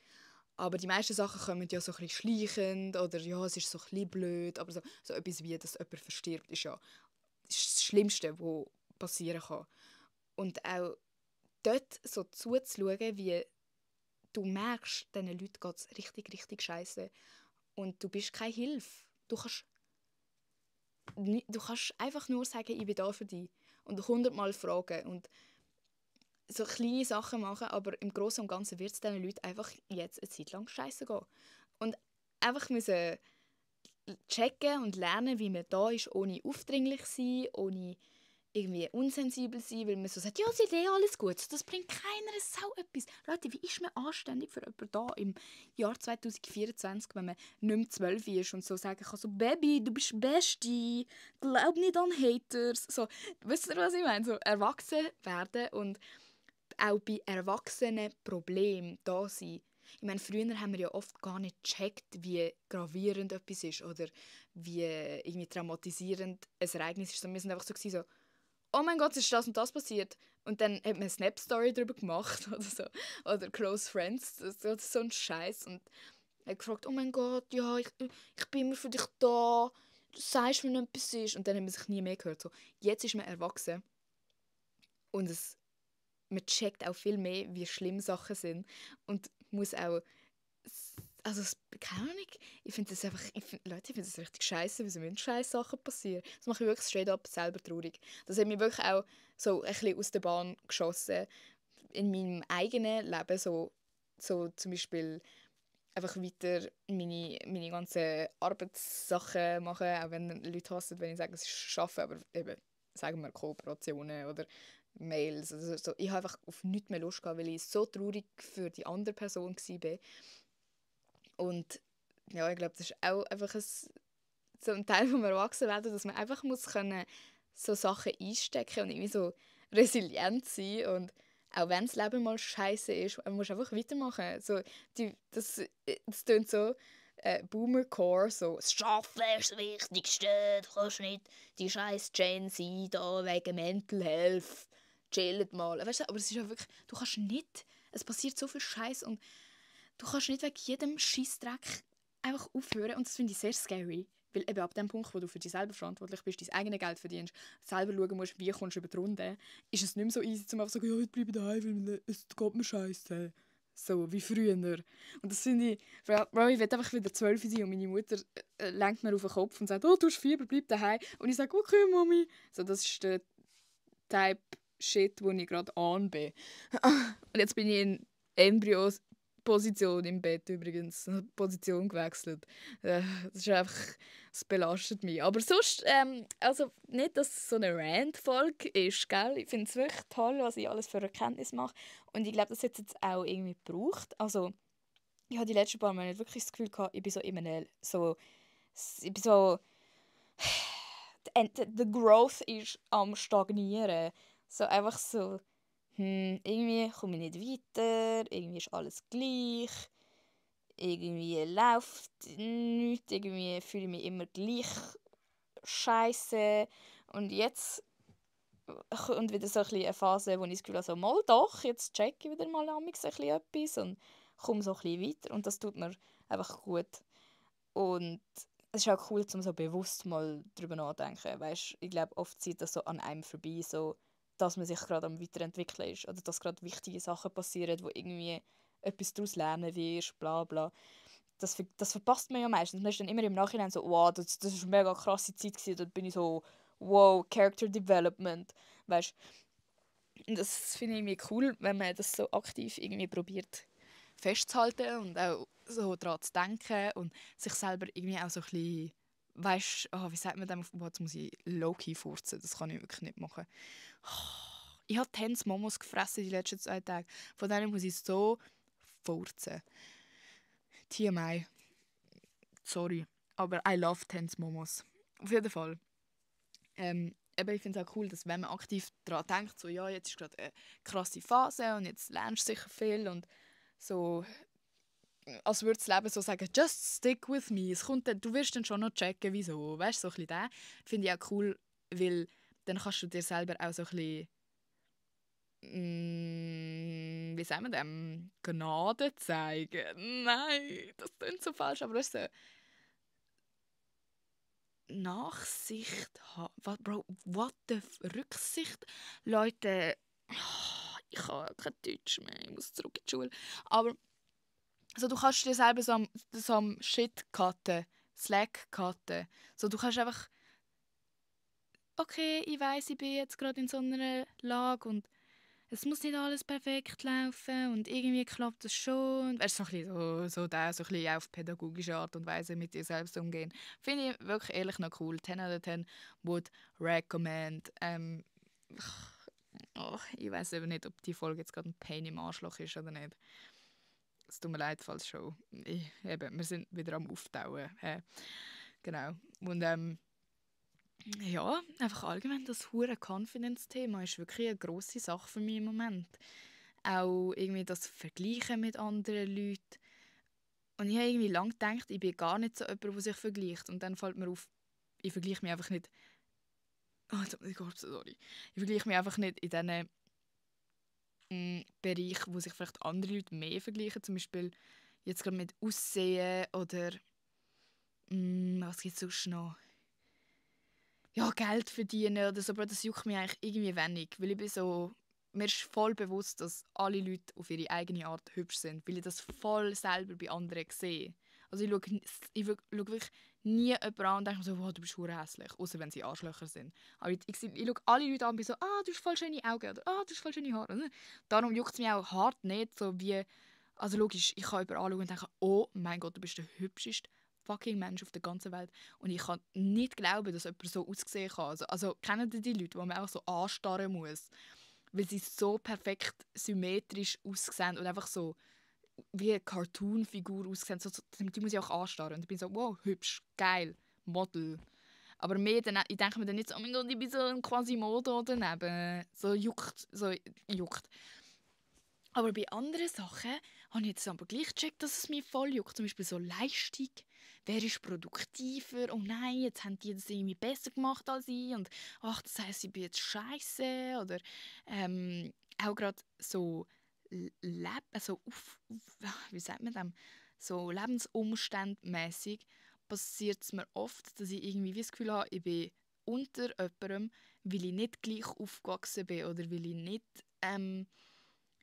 Aber die meisten Sachen kommen ja so ein bisschen schleichend oder ja, es ist so ein bisschen blöd, aber so etwas wie, dass jemand verstirbt, ist ja das Schlimmste, was passieren kann. Und auch dort so zuzuschauen, wie du merkst, diesen Leuten geht es richtig scheiße und du bist keine Hilfe. Du kannst einfach nur sagen, ich bin da für dich und 100-mal fragen und so kleine Sachen machen, aber im Großen und Ganzen wird es diesen Leuten einfach jetzt eine Zeit lang scheiße gehen. Und einfach müssen checken und lernen, wie man da ist, ohne aufdringlich zu sein, ohne irgendwie unsensibel sein, weil man so sagt, ja, sie ist alles gut, das bringt keiner Sau etwas. Leute, wie ist man anständig für jemanden da im Jahr 2024, wenn man nicht mehr 12 ist und so sagen kann, so, Baby, du bist Beste, glaub nicht an Haters. So, wisst ihr, was ich meine? So, erwachsen werden und auch bei erwachsenen Problemen da sein. Ich meine, früher haben wir ja oft gar nicht gecheckt, wie gravierend etwas ist oder wie irgendwie traumatisierend ein Ereignis ist. Wir sind einfach so, oh mein Gott, ist das und das passiert. Und dann hat man eine Snap-Story darüber gemacht oder so. Oder Close Friends, so ein Scheiß. Und hat gefragt, oh mein Gott, ja, ich bin immer für dich da. Du sagst mir, wenn etwas ist. Und dann hat man sich nie mehr gehört. So, jetzt ist man erwachsen. Und man checkt auch viel mehr, wie schlimm Sachen sind. Und muss auch also, keine Ahnung, ich finde das einfach, Leute, ich finde das richtig scheiße, wie so scheiß Sachen passieren. Das macht mich wirklich straight up selber traurig. Das hat mich wirklich auch so ein bisschen aus der Bahn geschossen in meinem eigenen Leben, so zum Beispiel einfach weiter meine ganzen Arbeitssachen machen, auch wenn Leute hassen, wenn ich sage, es ist Arbeiten, aber eben, sagen wir Kooperationen oder Mails. Also so. Ich habe einfach auf nichts mehr Lust gehabt, weil ich so traurig für die andere Person war. Und ja, ich glaube, das ist auch einfach so ein Teil vom Erwachsenwerden, dass man einfach muss können, so Sachen einstecken und irgendwie so resilient sein und auch wenn das Leben mal scheiße ist, man muss einfach weitermachen. So, das klingt so Boomer-Core, so «Das Schaffen ist das Wichtigste, du kannst nicht die scheiß Gen Z da wegen Mental Health, chillt mal.» Weißt du, aber es ist ja wirklich, du kannst nicht, es passiert so viel Scheiß und du kannst nicht wegen jedem Scheissdreck einfach aufhören und das finde ich sehr scary. Weil eben ab dem Punkt, wo du für dich selber verantwortlich bist, dein eigenes Geld verdienst, selber schauen musst, wie kommst du über die Runde, ist es nicht mehr so easy, zum einfach zu sagen, ja, ich bleibe daheim, weil es geht mir scheiße. So, wie früher. Und das finde ich, Bro, ich will einfach wieder 12 sein und meine Mutter lenkt mir auf den Kopf und sagt, oh, du hast Fieber, bleib daheim. Und ich sage, okay, Mami. So, das ist der Type Shit, wo ich gerade an bin. Und jetzt bin ich in Embryo-Position im Bett übrigens. Position gewechselt. Das ist einfach, das belastet mich. Aber sonst, also nicht, dass es so eine Rant-Folge ist, gell? Ich finde es wirklich toll, was ich alles für Erkenntnis mache. Und ich glaube, das hat es jetzt auch irgendwie gebraucht. Also, ich habe die letzten paar Monate wirklich das Gefühl gehabt, ich bin so immer so, ich bin so, the growth ist am stagnieren. So einfach so, irgendwie komme ich nicht weiter, irgendwie ist alles gleich, irgendwie läuft nichts, irgendwie fühle ich mich immer gleich scheiße. Und jetzt kommt wieder so ein bisschen eine Phase, wo ich das Gefühl habe, so, mal doch, jetzt checke ich wieder mal ein bisschen etwas und komme so ein bisschen weiter. Und das tut mir einfach gut. Und es ist auch cool, um so bewusst mal darüber nachzudenken. Weißt, ich glaube, oft zieht das so an einem vorbei, so, dass man sich gerade am Weiterentwickeln ist oder dass gerade wichtige Sachen passieren, wo irgendwie etwas daraus lernen wirst, bla bla. Das verpasst man ja meistens. Man ist dann immer im Nachhinein so, wow, das ist eine mega krasse Zeit gewesen. Dort bin ich so, wow, Character Development. Weißt, und das finde ich irgendwie cool, wenn man das so aktiv irgendwie probiert festzuhalten und auch so daran zu denken und sich selber irgendwie auch so ein bisschen, weißt, wie sagt man dem, jetzt muss ich low-key furzen, das kann ich wirklich nicht machen. Ich habe Tens Momos gefressen die letzten 2 Tage, von denen muss ich so furzen. TMI, sorry, aber I love Tens Momos. Auf jeden Fall. Eben, ich finde es auch cool, dass wenn man aktiv daran denkt, so, ja, jetzt ist gerade eine krasse Phase und jetzt lernst du sicher viel und so, als würde das Leben so sagen, just stick with me. Es kommt dann, du wirst dann schon noch checken, wieso. Weißt du, so ein bisschen das finde ich auch cool, weil dann kannst du dir selber auch so ein bisschen, wie sagen wir dem, Gnade zeigen. Nein, das klingt so falsch, aber weißt du, Nachsicht haben. Bro, what the Rücksicht? Leute, ich habe kein Deutsch mehr, ich muss zurück in die Schule. Aber so, du kannst dir selber so am Shit cutten, Slack cutten. So, du kannst einfach, okay, ich weiss, ich bin jetzt gerade in so einer Lage und es muss nicht alles perfekt laufen und irgendwie klappt es schon. Weißt du, so ein bisschen so ein bisschen auf pädagogische Art und Weise mit dir selbst umgehen. Finde ich wirklich ehrlich noch cool. 10 out of 10 would recommend. Ich weiß eben nicht, ob die Folge jetzt gerade ein Pain im Arschloch ist oder nicht. Es tut mir leid, falls schon. Wir sind wieder am Auftauen. Genau. Und ja, einfach allgemein das hure Confidence-Thema ist wirklich eine grosse Sache für mich im Moment. Auch irgendwie das Vergleichen mit anderen Leuten. Und ich habe irgendwie lange gedacht, ich bin gar nicht so jemand, der sich vergleicht. Und dann fällt mir auf, ich vergleiche mich einfach nicht. Oh, sorry. Ich vergleiche mich einfach nicht in diesen Bereich, wo sich vielleicht andere Leute mehr vergleichen, zum Beispiel jetzt gerade mit Aussehen oder was gibt es sonst noch? Ja, Geld verdienen oder so, aber das juckt mich eigentlich irgendwie wenig, weil ich bin so, mir ist voll bewusst, dass alle Leute auf ihre eigene Art hübsch sind, weil ich das voll selber bei anderen sehe. Also ich schaue wirklich nie jemanden an und denke mir so, wow, du bist verdammt hässlich, außer wenn sie Arschlöcher sind. Aber ich schaue alle Leute an und bin so, du hast voll schöne Augen oder du hast voll schöne Haare. Darum juckt es mich auch hart nicht, so wie, also logisch, ich kann jemanden anschauen und denke, oh mein Gott, du bist der hübscheste fucking Mensch auf der ganzen Welt. Und ich kann nicht glauben, dass jemand so aussehen kann. Also kennen Sie die Leute, die man auch so anstarren muss? Weil sie so perfekt symmetrisch aussehen und einfach so wie eine Cartoon-Figur aussehen. Die muss ich auch anstarren. Und ich bin so, wow, hübsch, geil, Model. Aber mehr dann, ich denke mir dann nicht so, oh mein Gott, ich bin so ein Quasimodo daneben. So juckt. Aber bei anderen Sachen habe ich jetzt aber gleich gecheckt, dass es mich voll juckt. Zum Beispiel so Leistung. Wer ist produktiver? Oh nein, jetzt haben die das irgendwie besser gemacht als ich. Und ach, das heisst, ich bin jetzt scheiße. Oder auch gerade so wie sagt man das? So lebensumständmäßig passiert es mir oft, dass ich irgendwie das Gefühl habe, ich bin unter jemandem, weil ich nicht gleich aufgewachsen bin oder weil ich nicht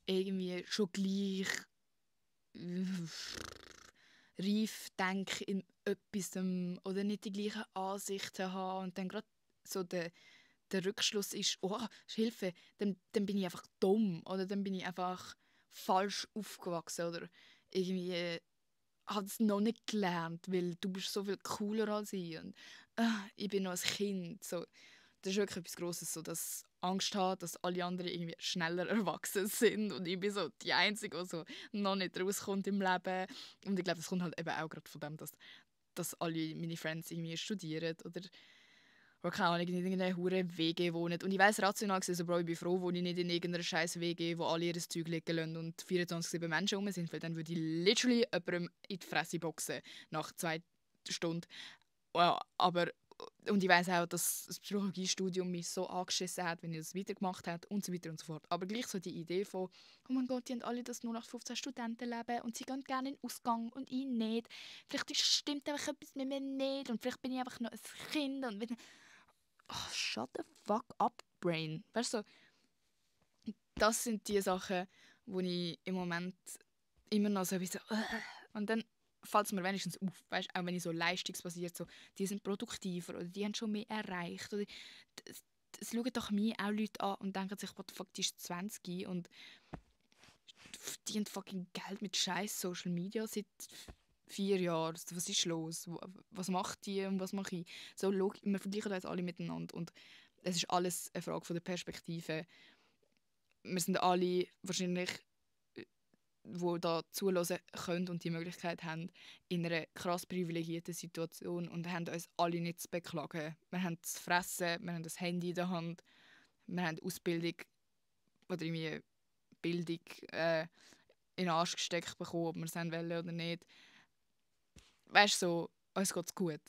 irgendwie schon gleich reif denke in etwas oder nicht die gleichen Ansichten habe und dann gerade so der Rückschluss ist, oh, Hilfe, dann bin ich einfach dumm oder dann bin ich einfach falsch aufgewachsen oder irgendwie habe es noch nicht gelernt, weil du bist so viel cooler als ich und ich bin noch ein Kind. So, das ist wirklich etwas Grosses, so dass Angst hat, dass alle anderen irgendwie schneller erwachsen sind und ich bin so die Einzige, die so noch nicht rauskommt im Leben. Und ich glaube, das kommt halt eben auch gerade von dem, dass alle meine Friends irgendwie studieren oder keine Ahnung, in irgendeiner hure WG wohnen. Und ich weiss rational gesehen, so, Bro, ich bin froh, wo ich nicht in irgendeiner scheiß WG, wo alle ihr Zeug liegen lassen und 24/7 Menschen rum sind, weil dann würde ich literally jemandem in die Fresse boxen nach 2 Stunden. Ja, aber und ich weiss auch, dass das Psychologiestudium mich so angeschissen hat, wenn ich das weitergemacht habe und so weiter und so fort. Aber gleich so die Idee von, oh mein Gott, die haben alle das 0815 Studentenleben und sie gehen gerne in den Ausgang und ich nicht. Vielleicht stimmt einfach etwas mit mir nicht und vielleicht bin ich einfach noch ein Kind und wenn oh, shut the fuck up, Brain. Weißt du, das sind die Sachen, wo ich im Moment immer noch so ein bisschen und dann fällt es mir wenigstens auf, weißt, auch wenn ich so leistungsbasiert so, die sind produktiver oder die haben schon mehr erreicht oder es schauen doch mir auch Leute an und denken sich, what the fuck, die ist 20 und verdient fucking Geld mit scheiß Social Media seit 4 Jahren. Was ist los? Was macht die und was mache ich? So, wir vergleichen jetzt alle miteinander und es ist alles eine Frage von der Perspektive. Wir sind alle wahrscheinlich, die da zuhören können und die Möglichkeit haben, in einer krass privilegierten Situation und haben uns alle nicht zu beklagen. Wir haben zu fressen, wir haben das Handy in der Hand, wir haben Ausbildung oder irgendwie Bildung in den Arsch gesteckt bekommen, ob wir es wollen oder nicht. Weißt du, so, uns geht es gut.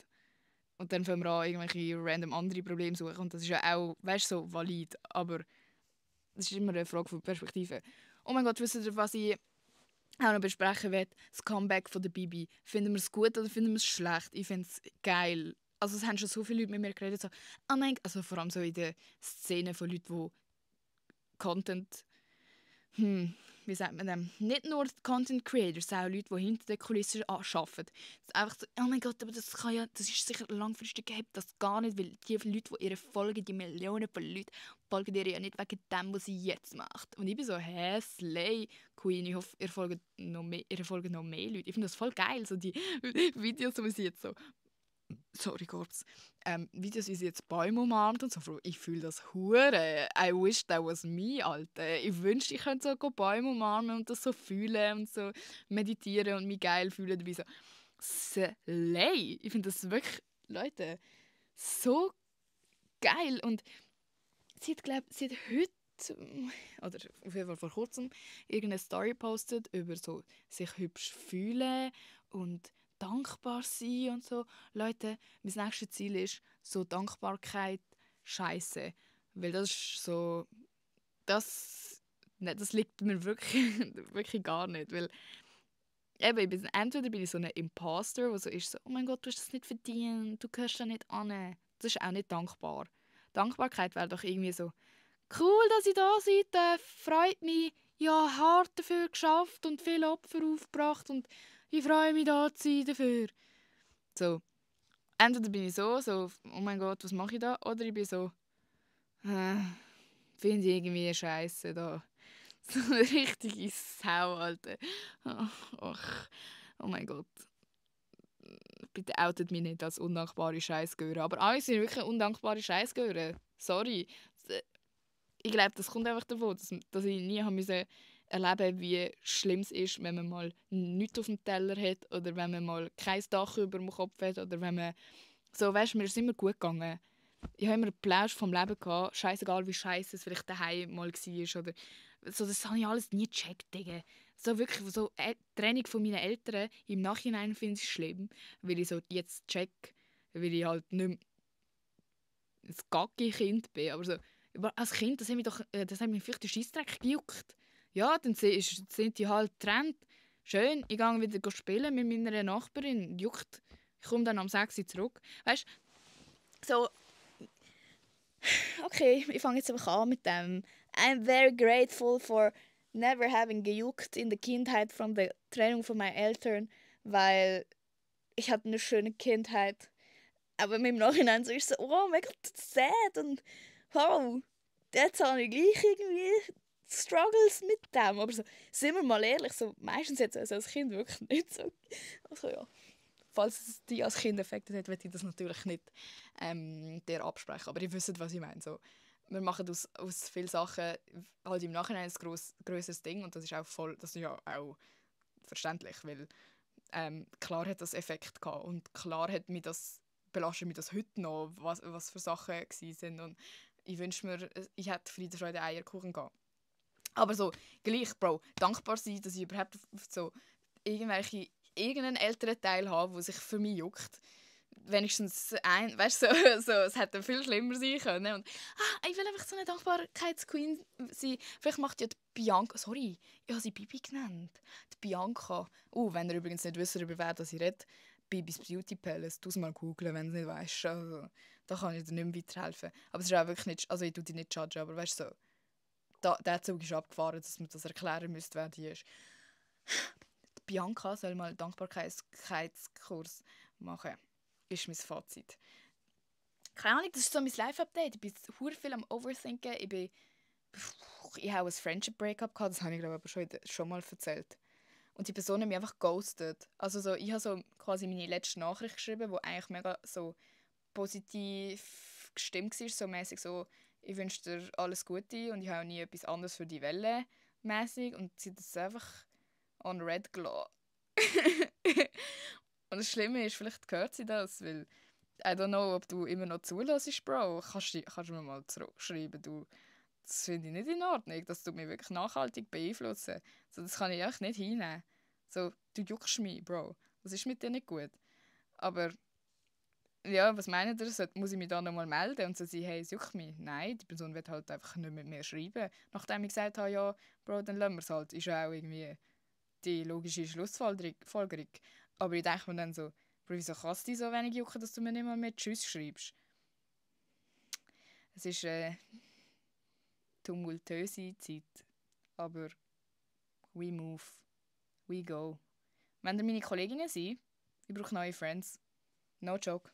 Und dann fangen wir an, irgendwelche random andere Probleme zu suchen. Und das ist ja auch, weißt du, so valid. Aber das ist immer eine Frage von Perspektive. Oh mein Gott, wisst ihr, was ich auch noch besprechen will? Das Comeback von der Bibi. Finden wir es gut oder finden wir es schlecht? Ich finde es geil. Also es haben schon so viele Leute mit mir geredet, so, oh mein Gott, also vor allem so in der Szene von Leuten, die Content wie sagt man dem? Nicht nur Content Creators, sondern auch Leute, die hinter den Kulissen arbeiten. Das ist einfach so, oh mein Gott, aber das ist sicher langfristig gehabt, das gar nicht, weil die Leute, die ihr folgen, die Millionen von Leuten, folgen ihr ja nicht wegen dem, was sie jetzt macht. Und ich bin so, hä, Slay Queen, ich hoffe, ihr folgt noch mehr Leute. Ich finde das voll geil, so die Videos, wie sie jetzt so sorry kurz, Videos, wie sie jetzt Bäume umarmt und so. Ich fühle das hure. I wish that was me, Alter. Ich wünschte, ich könnte so Bäume umarmen und das so fühlen und so meditieren und mich geil fühlen. Dabei so, slay. Ich finde das wirklich, Leute, so geil. Und sie hat heute, oder auf jeden Fall vor kurzem, irgendeine Story gepostet über so sich hübsch fühlen und dankbar sein und so. Leute, mein nächstes Ziel ist so Dankbarkeit scheiße, weil das ist so das ne, das liegt mir wirklich wirklich gar nicht, weil eben, entweder bin ich so ein Imposter, der so ist so, oh mein Gott, du hast das nicht verdient, du gehörst da nicht an. Das ist auch nicht dankbar. Dankbarkeit wäre doch irgendwie so, cool, dass ich da sein darf, freut mich, ich habe hart dafür geschafft und viele Opfer aufgebracht und ich freue mich, da zu sein dafür. So, entweder bin ich so, oh mein Gott, was mache ich da? Oder ich bin so, äh, finde ich irgendwie scheiße da. So eine richtige Sau, Alter. Ach, oh mein Gott. Bitte outet mich nicht als undankbare Scheißgöre. Aber alle sind wirklich undankbare Scheißgöre. Sorry. Ich glaube, das kommt einfach davon, dass ich nie haben müssen erleben, wie schlimm es ist, wenn man mal nichts auf dem Teller hat oder wenn man mal kein Dach über dem Kopf hat oder wenn man so, weißt, mir ist immer gut gegangen. Ich habe immer einen Plausch vom Leben gehabt, scheißegal wie scheiße es vielleicht daheim mal war oder so, das habe ich alles nie gecheckt, Digga. So wirklich, so Trennung von meinen Eltern im Nachhinein finde ich schlimm, weil ich so jetzt check, weil ich halt nicht mehr ein Gaggi-Kind bin, aber so, als Kind, das hat mich vielleicht den Scheissdreck gejuckt. Ja, dann sind die halt getrennt. Schön, ich gehe wieder spielen mit meiner Nachbarin. Juckt Ich komme dann um 6 Uhr zurück. Weißt du, so, okay, ich fange jetzt einfach an mit dem. I'm very grateful for never having gejuckt in der Kindheit von der Trennung von meinen Eltern, weil ich hatte eine schöne Kindheit. Aber im Nachhinein so ist es so, oh, mega sad und wow, jetzt habe ich gleich irgendwie Struggles mit dem. Aber so, sind wir mal ehrlich, so, meistens jetzt also als Kind wirklich nicht so. Also ja, falls es dich als Kind affected hat, möchte ich das natürlich nicht dir absprechen. Aber ihr wisst, was ich meine. So, wir machen aus vielen Sachen halt im Nachhinein ein grösseres Ding und das ist auch voll, das ist ja auch verständlich, weil klar hat das Effekt gehabt und klar hat mich das belastet mich das heute noch, was für Sachen waren. Und ich wünsche mir, ich hätte Friede, Freude, Eierkuchen gehabt. Aber so, gleich, Bro, dankbar sein, dass ich überhaupt so irgendeinen älteren Teil habe, der sich für mich juckt. Wenigstens ein, weißt du, so, es hätte viel schlimmer sein können. Und, ich will einfach so eine Dankbarkeitsqueen sein. Vielleicht macht ja die Bianca, sorry, ich habe sie Bibi genannt. Die Bianca. Wenn ihr übrigens nicht wisst, über wer ich rede, Bibis Beauty Palace, du es mal googlen, wenn du es nicht weißt. Also, da kann ich dir nicht mehr weiterhelfen. Aber es ist auch wirklich nicht, also ich tue dich nicht judgen, aber weißt du, so, der Zug ist abgefahren, dass man das erklären müsste, wer die ist. Die Bianca soll mal einen Dankbarkeitskurs machen. Ist mein Fazit. Keine Ahnung, das ist so mein Live-Update. Ich bin sehr viel am Overthinken. Ich habe ein Friendship-Breakup gehabt, das habe ich glaube ich schon mal erzählt. Und die Person hat mich einfach ghostet. Also so, ich habe so quasi meine letzte Nachricht geschrieben, die eigentlich mega so positiv gestimmt war. So mäßig so, ich wünsche dir alles Gute und ich habe auch nie etwas anderes für die Welle mäßig. Und sie hat das einfach on red gelassen. Und das Schlimme ist, vielleicht hört sie das, weil I don't know, ob du immer noch zulässt, Bro. Kannst du mir mal zurückschreiben, du, das finde ich nicht in Ordnung, das tut mich wirklich nachhaltig beeinflussen. So, das kann ich echt nicht hinnehmen. So, du juckst mich, Bro. Das ist mit dir nicht gut. Aber, ja, was meint ihr? Muss ich mich da nochmal melden und so sagen, hey, es juckt mich? Nein, die Person wird halt einfach nicht mit mir schreiben. Nachdem ich gesagt habe, ja, Bro, dann lassen wir es halt. Ist ja auch irgendwie die logische Schlussfolgerung. Aber ich denke mir dann so, Bro, wieso kann es dich so wenig jucken, dass du mir nicht mal mehr Tschüss schreibst? Es ist tumultöse Zeit. Aber we move, we go. Wenn ihr meine Kolleginnen seid, ich brauche neue Friends. No joke.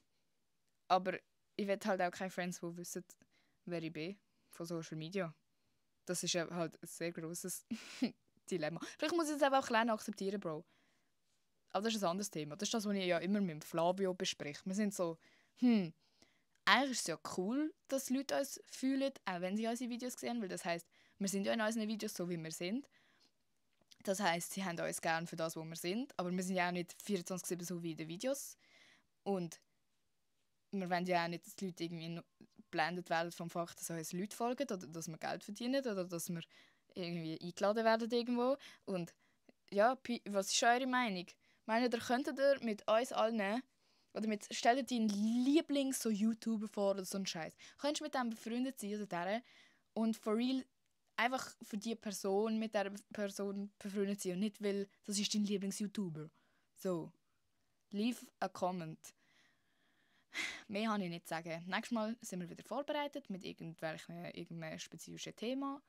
Aber ich will halt auch keine Friends, die wissen, wer ich bin, von Social Media. Das ist ja halt ein sehr grosses Dilemma. Vielleicht muss ich es aber auch klein akzeptieren, Bro. Aber das ist ein anderes Thema. Das ist das, was ich ja immer mit Flavio bespreche. Wir sind so, eigentlich ist es ja cool, dass Leute uns fühlen, auch wenn sie unsere Videos sehen, weil das heisst, wir sind ja in unseren Videos so, wie wir sind. Das heisst, sie haben uns gern für das, wo wir sind, aber wir sind ja auch nicht 24/7 so wie in den Videos. Und wir wollen ja auch nicht, dass die Leute irgendwie geblendet werden vom Fakt, dass uns Leute folgen oder dass wir Geld verdienen oder dass wir irgendwie eingeladen werden irgendwo. Und ja, was ist eure Meinung? Meint ihr, könntet ihr mit uns allen oder stellt deinen Lieblings-YouTuber vor oder so einen Scheiß. Könntest du mit dem befreundet sein oder der und for real einfach für die Person mit dieser Person befreundet sein und nicht, weil das ist dein Lieblings-YouTuber. So, leave a comment. Mehr habe ich nicht zu sagen. Nächstes Mal sind wir wieder vorbereitet mit irgendeinem spezifischen Thema.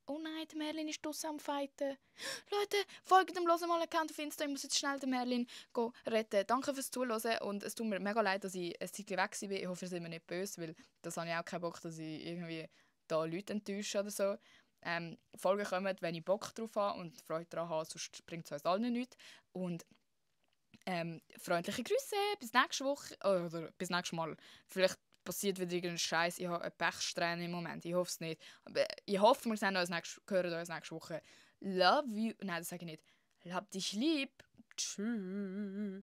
Oh nein, der Merlin ist draussen am Fighten. Leute, folgt dem Account auf Insta. Ich muss jetzt schnell den Merlin retten. Danke fürs Zuhören und es tut mir mega leid, dass ich ein Zeitchen weg war. Ich hoffe, ihr seid mir nicht böse, weil das habe ich auch keinen Bock, dass ich irgendwie da Leute enttäusche oder so. Folgen kommen, wenn ich Bock drauf habe und Freude daran habe, sonst bringt es uns allen nichts. Und freundliche Grüße, bis nächste Woche oder bis nächstes Mal. Vielleicht passiert wieder irgendein Scheiß. Ich habe eine Pechsträhne im Moment. Ich hoffe es nicht. Aber ich hoffe, wir hören uns nächste Woche. Love you. Nein, das sage ich nicht. Hab dich lieb. Tschüss.